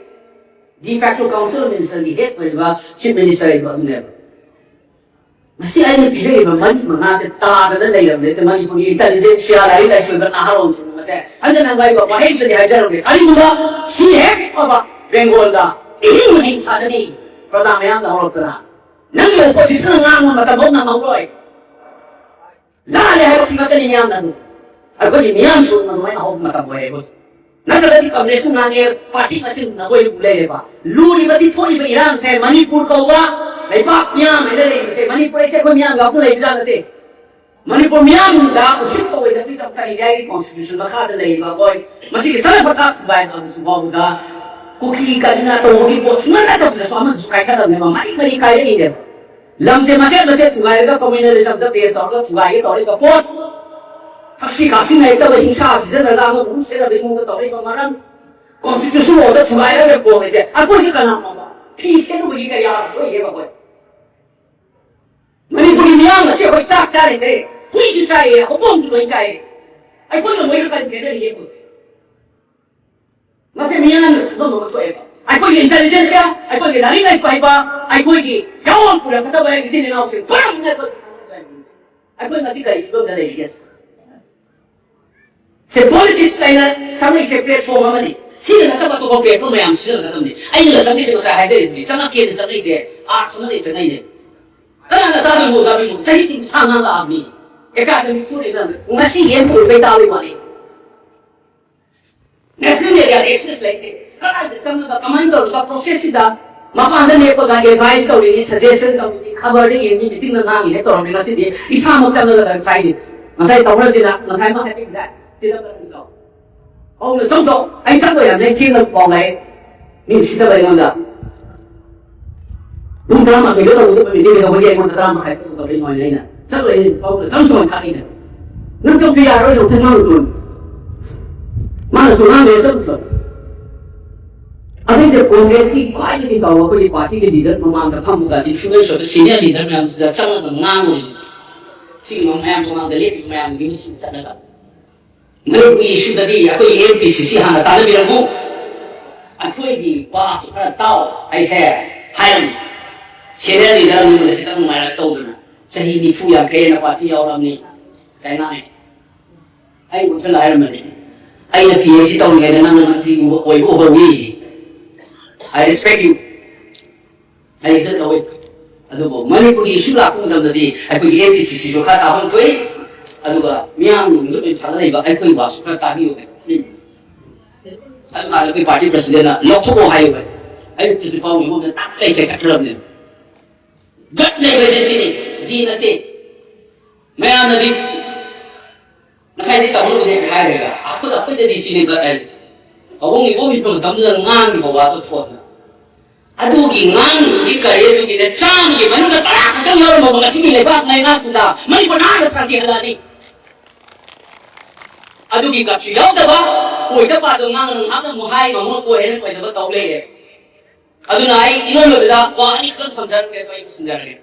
De facto council of ministerꯒꯤ head ꯑꯣꯏꯔꯤꯕ chief minister ꯍꯥꯏꯕ ꯑꯗꯨꯅꯦꯕ꯫ ꯃꯁꯤ ꯑꯩꯅ ꯄꯤꯖꯔꯤꯕ ꯃꯔꯤ ꯃꯉꯥꯁꯦ ꯇꯥꯗꯅ ꯂꯩꯔꯕꯅꯦ꯫ ꯁꯦ ꯃꯅꯤꯄꯨꯔꯒꯤ intelligentsia, ꯂꯥꯏꯔꯤꯛ ꯂꯥꯏꯁꯨꯗ ꯅꯍꯥꯔꯣꯜꯁꯤꯡ ꯑꯁꯦ ꯍꯟꯖꯤꯟ ꯍꯟꯕ ꯑꯩ ꯋꯥꯍꯩ ꯑꯝꯇꯗꯤ ꯍꯥꯏꯖꯔꯝꯒꯦ꯫ ꯀꯔꯤꯒꯨꯝꯕ ꯁꯤ ꯍꯦꯛ ꯐꯕ Bengalꯗ ꯏꯍꯤꯡ ꯍꯤꯡ ꯁꯥꯅꯅꯤ꯫ ꯄ꯭ꯔꯖꯥ ꯃꯌꯥꯝꯗ ꯍꯧꯔꯛꯇꯅ ꯅꯪꯒꯤ ꯑꯣꯄꯣꯖꯤꯁꯟꯅ ꯉꯥꯡꯕ ꯃꯇꯝ ꯐꯥꯎ ꯅꯪꯍꯧꯔꯣꯏ꯫ ꯂꯥꯜꯂꯦ ꯍꯥꯏꯕ ꯈꯪꯉꯛꯀꯅꯤ ꯃꯤꯌꯥꯝꯅ꯫ ꯑꯗꯨ ꯑꯩꯈꯣꯏꯒꯤ ꯃꯤꯌꯥꯝꯁꯨ ꯂꯣꯏꯅ ꯍꯧꯕ ꯃꯇꯝ ꯑꯣꯏꯔꯦ ꯍꯧꯖꯤꯛ꯫ ꯅꯠꯇ꯭ꯔꯒꯗꯤ ꯀꯪꯒ꯭ꯔꯦꯁꯁꯨ ꯉꯥꯡꯉꯦ, ꯄꯥꯔꯇꯤ ꯃꯁꯤꯡ ꯅꯈꯣꯏ ꯂꯩꯔꯦꯕ꯫ ꯂꯨꯔꯤꯕꯗꯤ ꯊꯣꯛꯏꯕ ꯏꯔꯥꯡꯁꯦ, ꯃꯅꯤꯄꯨꯔ ꯀꯧꯕ ꯂꯩꯕꯥꯛ ꯃꯤꯌꯥꯝ ꯑꯃ ꯂꯩꯔꯤꯕꯁꯦ, ꯃꯅꯤꯄꯨꯔ ꯍꯥꯏꯁꯦ ꯑꯩꯈꯣꯏ ꯃꯤꯌꯥꯝ ꯌꯥꯎꯗꯅ ꯂꯩꯕ ꯖꯥꯠ ꯅꯠꯇꯦ꯫ ꯃꯅꯤꯄꯨꯔ ꯃꯤꯌꯥꯝꯗ ꯎꯁꯤꯠ ꯊꯑꯣꯏꯗꯕꯒꯤꯗꯃꯛꯇ ꯏꯟꯗꯤꯌꯥꯒꯤ ꯀꯣꯟꯁꯇꯤꯇ꯭ꯌꯨꯁꯟ ꯃꯈꯥꯗ ꯂꯩꯔꯤꯕ ꯑꯩꯈꯣꯏ ꯃꯁꯤꯒꯤ ꯆꯠꯅ ꯄꯊꯥꯞ ꯊꯨꯒꯥꯏꯕ ꯑꯃꯁꯨ ꯐꯥꯎꯕꯗ ꯀꯨꯀꯤ ꯀꯔꯤꯅ ꯇꯧꯕꯒꯤ ꯄꯣꯠ ꯁꯨꯡꯅꯠ ꯅꯠꯇꯕꯗꯁꯨ ꯑꯃꯗꯨꯁꯨ ꯀꯥꯏꯈꯠꯂꯝꯅꯦꯕ, ꯃꯔꯤ ꯃꯔꯤ ꯀꯥꯏꯔꯛꯏꯅꯦꯕ꯫ ꯂꯝꯁꯦ ꯃꯆꯦꯠ ꯃꯆꯦꯠ ꯊꯨꯒꯥꯏꯔꯒ ꯀꯝꯃ꯭ꯌꯨꯅꯤꯖꯝꯗ ꯕꯦꯁ ꯇꯧꯔꯒ ꯊꯨꯒꯥꯏꯒꯦ ꯇꯧꯔꯤꯕ ꯄꯣꯠ, ꯊꯛꯁꯤ ꯈꯥꯁꯤ ꯅꯥꯏꯗꯕ ꯍꯤꯡꯁꯥ ꯁꯤꯖꯤꯟꯅꯔꯒ ꯑꯃꯕꯨ ꯁꯦꯠꯅꯕꯒꯤ ꯃꯑꯣꯡꯗ ꯇꯧꯔꯛꯏꯕ ꯃꯔꯝ, ꯀꯣꯟꯁꯇꯤꯇ꯭ꯌꯨꯁꯟ ꯑꯣꯔꯗꯔ ꯊꯨꯒꯥꯏꯔꯒ ꯄꯣꯛ ꯍꯥꯏꯁꯦ ꯑꯩꯈꯣꯏꯁꯦ ꯀꯅꯥꯅꯣꯕ? ꯐꯤ ꯁꯦꯠꯂꯨꯕꯒꯤ ꯀꯔꯤ ꯑꯥꯔꯊ ꯊꯣꯛꯏꯒꯦꯕ ꯑꯩꯈꯣꯏ? ꯃꯅꯤꯄꯨꯔꯒꯤ ꯃꯤꯌꯥꯝ ꯑꯁꯤ ꯑꯩꯈꯣꯏ ꯆꯥꯛ ꯆꯥꯔꯤꯁꯦ, ꯍꯨꯏꯁꯨ ꯆꯥꯏꯌꯦ, ꯍꯧꯗꯣꯡꯁꯨ ꯂꯣꯏ ꯆꯥꯏꯌꯦ꯫ ꯑꯩꯈꯣꯏꯒ ꯃꯣꯏꯒ ꯀꯔꯤ ꯈꯦꯠꯅꯔꯤꯒꯦ ꯑꯩꯈꯣꯏꯁꯦ? ꯃꯁꯤ ꯃꯤꯌꯥꯝꯅ ꯈꯪꯐꯝ ꯑꯃ ꯊꯣꯛꯑꯦꯕ꯫ ꯑꯩꯈꯣꯏꯒꯤ ꯏꯟꯇꯦꯂꯤꯖꯦꯟꯁꯤꯌꯥ, ꯑꯩꯈꯣꯏꯒꯤ ꯂꯥꯏꯔꯤꯛ ꯂꯥꯏꯁꯨ ꯍꯩꯕ, ꯑꯩꯈꯣꯏꯒꯤ ꯌꯥꯑꯣꯟ ꯄꯨꯔꯛꯀꯗꯕ ꯏꯆꯤꯟ ꯏꯅꯥꯎꯁꯤꯡ ꯄꯨꯝꯅꯃꯛꯅ ꯑꯩꯈꯣꯏ ꯆꯥꯛ ꯆꯥꯔꯤꯁꯦ꯫ ꯑꯩꯈꯣꯏ ꯉꯁꯤ ꯀꯔꯤ ꯐꯤꯕꯝꯗ ꯂꯩꯔꯤꯒꯦ? ꯁꯦ ꯄꯣꯂꯤꯇꯤꯛꯁ ꯍꯥꯏꯅ ꯆꯪꯉꯛꯏꯁꯦ ꯄ꯭ꯂꯦꯠꯐꯣꯝ ꯑꯃꯅꯤ꯫ ꯁꯤꯗ ꯅꯠꯇꯕ ꯑꯇꯣꯞꯄ ꯄ꯭ꯂꯦꯠꯐꯣꯝ ꯃꯌꯥꯝ ꯁꯤꯖꯤꯟꯅꯒꯗꯕꯅꯤ꯫ ꯑꯩꯅ ꯆꯪꯉꯛꯏꯁꯦ ꯉꯁꯥꯏ ꯍꯥꯏꯖꯔꯤꯗꯨꯅꯤ, ꯆꯪꯉꯛꯀꯦꯅ ꯆꯪꯉꯛꯏꯁꯦ ꯑꯥꯔꯠꯁ ꯑꯃ ꯂꯩ ꯆꯪꯉꯛꯏꯅꯦ꯫ ꯀꯅꯥꯅ ꯇꯥꯗꯣꯏꯅꯣ? ꯆꯥꯕꯤꯌꯨ꯫ ꯆꯍꯤ ꯀꯨꯟꯊ꯭ꯔꯥ ꯉꯥꯡꯂꯛꯑꯕꯅꯤ꯫ ꯑꯦꯀꯥꯗꯃꯤꯛ ꯁꯣꯏꯔꯦ ꯅꯪ ꯉꯁꯤ ꯑꯦꯝ ꯑꯣꯏꯕꯩ ꯇꯥꯕꯩ ꯋꯥꯅꯤ꯫ ꯅꯦꯁꯅꯦꯜ ꯃꯦꯗꯤꯌꯥꯗ ꯑꯦꯛꯁꯦꯁ ꯂꯩꯇꯦ꯫ ꯀꯗꯥꯏꯗ ꯆꯪꯉꯒ ꯀꯃꯥꯏꯅ ꯇꯧꯔꯒ ꯄ꯭ꯔꯣꯁꯦꯁꯁꯤꯗ ꯃꯄꯥꯟꯗ ꯂꯦꯞꯄꯒ ꯑꯦꯗꯚꯥꯏꯁ ꯇꯧꯔꯤꯅꯤ, ꯁꯖꯦꯁꯟ ꯇꯧꯔꯤꯅꯤ, ꯈꯕꯔꯗ ꯌꯦꯡꯉꯤ, ꯃꯤꯇꯤꯡꯗ ꯉꯥꯡꯉꯤꯅꯦ ꯇꯧꯔꯝꯃꯤ꯫ ꯉꯁꯤꯗꯤ ꯏꯁꯥꯃꯛ ꯆꯪꯉꯒ ꯉꯁꯥꯏꯗꯤ, ꯉꯁꯥꯏ ꯇꯧꯔꯁꯤꯅ ꯉꯁꯥꯏꯃꯛ ꯍꯥꯏꯕꯤꯈꯤꯗꯥꯏ? ꯁꯤꯗ ꯀꯔꯝꯕꯅꯣ? ꯍꯧꯅ ꯆꯪꯗꯣ꯫ ꯑꯩ ꯆꯠꯂꯣꯏ ꯍꯥꯏꯕꯅꯦ, ꯑꯩ ꯊꯦꯡꯅ ꯄꯥꯎ ꯂꯥꯛꯑꯦ꯫ ꯃꯤ ꯎꯁꯤꯠꯇꯕ ꯑꯩꯉꯣꯟꯗ꯫ ꯄꯨꯡ ꯇꯔꯥꯃꯥꯊꯣꯏꯗ ꯇꯧꯒꯗꯕ ꯃꯤꯇꯤꯡ ꯀꯩꯗꯧꯕꯒꯤ ꯑꯩꯉꯣꯟꯗ ꯇꯔꯥ ꯃꯈꯥꯏ ꯇꯧꯒꯗꯕ ꯑꯩꯉꯣꯟꯗ ꯑꯩꯅ ꯆꯠꯂꯣꯏ, ꯑꯩ ꯄꯥꯎ ꯆꯪ ꯁꯨꯃꯥꯏꯅ ꯊꯥꯛꯏꯅꯦ꯫ ꯅꯪ ꯆꯠꯁꯨ ꯌꯥꯔꯣꯏ, ꯅꯪ ꯊꯦꯡꯅꯔꯨ ꯆꯣꯟ꯫ ꯃꯥꯅꯁꯨ ꯉꯥꯡꯗꯦ, ꯆꯠꯂꯨ ꯆꯣꯟ꯫ ꯑꯗꯩꯗꯤ ꯀꯣꯡꯒ꯭ꯔꯦꯁꯀꯤ ꯈ꯭ꯋꯥꯏꯗꯒꯤ ꯆꯥꯎꯕ ꯑꯩꯈꯣꯏꯒꯤ ꯄꯥꯔꯇꯤꯒꯤ ꯂꯤꯗꯔ ꯃꯃꯥꯡꯗ ꯐꯝꯃꯒ ꯏꯟꯐ꯭ꯂꯨꯌꯦꯟꯁ ꯑꯣꯏꯕ ꯁꯤꯅꯤꯌꯔ ꯂꯤꯗꯔ ꯃꯌꯥꯝꯁꯤꯗ ꯆꯪꯉꯒ ꯉꯥꯡꯉꯨꯔꯤꯅꯤ꯫ ꯁꯤꯒꯤ ꯃꯌꯥꯝ ꯃꯃꯥꯡꯗ ꯂꯦꯞꯄꯤꯕ ꯃꯌꯥꯝꯒꯤ ꯃꯤꯍꯨꯠꯁꯤꯡꯗ ꯆꯠꯂꯒ ꯃꯅꯤꯄꯨꯔꯒꯤ ꯏꯁꯨꯗꯗꯤ ꯑꯩꯈꯣꯏꯒꯤ ꯑꯦꯝ ꯄꯤ ꯁꯤ ꯁꯤ ꯍꯥꯟꯅ ꯇꯥꯟꯅꯕꯤꯔꯝꯃꯨ, ꯑꯩꯈꯣꯏꯒꯤ ꯋꯥꯁꯨ ꯈꯔ ꯇꯥꯎ ꯑꯩꯁꯦ ꯍꯥꯏꯔꯝꯃꯤ꯫ ꯁꯦꯅꯤꯌꯔ ꯂꯤꯗꯔ ꯑꯃꯅ ꯈꯤꯇꯪ ꯅꯨꯡꯉꯥꯏꯔꯛ ꯇꯧꯗꯅ ꯆꯍꯤ ꯅꯤꯐꯨ ꯌꯥꯡꯈꯩ ꯑꯅ ꯄꯥꯔꯇꯤ ꯌꯥꯎꯔꯝꯅꯤ ꯀꯥꯏꯅ ꯉꯥꯡꯉꯦ꯫ ꯑꯩ ꯑꯣꯟꯁꯤꯜꯂ ꯍꯥꯏꯔꯝꯕꯅꯤ, ꯑꯩꯅ ꯄꯤ ꯑꯩꯆ ꯗꯤ ꯇꯧꯔꯤꯉꯩꯗ ꯅꯪꯅ ꯃꯟꯇ꯭ꯔꯤ ꯑꯣꯏꯕ ꯎꯍꯧꯏ꯫ I respect you. ꯑꯩ ꯏꯖꯠ ꯇꯧꯋꯤ꯫ ꯑꯗꯨꯕꯨ ꯃꯅꯤꯄꯨꯔꯒꯤ ꯏꯁꯨ ꯂꯥꯛꯄ ꯃꯇꯝꯗꯗꯤ ꯑꯩꯈꯣꯏꯒꯤ ꯑꯦ ꯄꯤ ꯁꯤ ꯁꯤꯁꯨ ꯈꯔ ꯇꯥꯐꯝ ꯊꯣꯛꯏ꯫ ꯑꯗꯨꯒ ꯃꯤꯌꯥꯝꯒꯤ ꯃꯤꯍꯨꯠ ꯑꯣꯏꯅ ꯊꯥꯒꯠꯂꯛꯏꯕ ꯑꯩꯈꯣꯏ ꯋꯥꯁꯨ ꯈꯔ ꯇꯥꯕꯤꯌꯨ ꯍꯥꯏ꯫ ꯑꯗꯨꯀꯥꯟꯗ ꯑꯩꯈꯣꯏ ꯄꯥꯔꯇꯤ ꯄ꯭ꯔꯁꯤꯗꯦꯟꯅ ꯂꯧꯊꯣꯛꯑꯣ ꯍꯥꯏꯌꯨ ꯍꯥꯏ꯫ ꯑꯌꯨꯛꯇꯁꯨ ꯄꯥꯎ ꯃꯤꯉꯣꯟꯗ ꯇꯥꯛ ꯂꯩ ꯆꯦꯟꯈꯠꯈ꯭ꯔꯕꯅꯦ꯫ ꯒꯠ ꯂꯩꯕꯁꯦ ꯁꯤꯅꯤ, ꯖꯤ ꯅꯠꯇꯦ꯫ ꯃꯌꯥꯝꯅꯗꯤ ꯉꯁꯥꯏꯗꯤ ꯇꯧꯅꯨꯗꯦ ꯍꯥꯏꯔꯒ ꯑꯩꯈꯣꯏ ꯑꯩꯈꯣꯏꯗꯗꯤ ꯁꯤꯅꯤ ꯒꯠ ꯍꯥꯏꯁꯦ꯫ ꯑꯍꯣꯡ ꯏꯕꯣꯡ ꯃꯇꯝꯗꯨꯗ ꯉꯥꯡꯉꯤꯕ ꯋꯥꯗꯣ ꯐꯣꯟꯗ꯫ ꯑꯗꯨꯒꯤ ꯉꯥꯡꯉꯤꯕꯒꯤ ꯀꯔꯦꯖꯇꯨꯒꯤꯅꯦ ꯆꯥꯝꯃꯒꯤ ꯃꯅꯨꯡꯗ ꯇꯔꯥ ꯈꯛꯇꯪ ꯌꯥꯎꯔꯝꯃꯕ ꯉꯁꯤꯒꯤ ꯂꯩꯕꯥꯛ ꯂꯩꯉꯥꯛꯇꯨꯗ ꯃꯅꯤꯄꯨꯔ ꯅꯥꯟꯅ ꯁꯥꯟꯇꯤ ꯍꯜꯂꯛꯑꯅꯤ꯫ ꯑꯗꯨꯒꯤ ꯒꯠꯁꯨ ꯌꯥꯎꯗꯕ, ꯑꯣꯏꯗ ꯄꯥꯗꯕ ꯉꯥꯡꯅ ꯉꯥꯏꯍꯥꯛꯅ ꯑꯃꯨꯛ ꯍꯥꯏ, ꯑꯃꯨꯛ ꯀꯣꯏ ꯍꯥꯏꯅ ꯀꯣꯏꯅꯕ ꯇꯧ ꯂꯩꯔꯦ꯫ ꯑꯗꯨꯅ ꯑꯩ ꯏꯔꯣꯏ ꯂꯣꯏꯕꯗ ꯋꯥ ꯑꯅꯤꯈꯛꯇꯪ ꯊꯝꯖꯔꯝꯒꯦ, ꯑꯩ ꯂꯣꯏꯁꯤꯟꯖꯔꯒꯦ꯫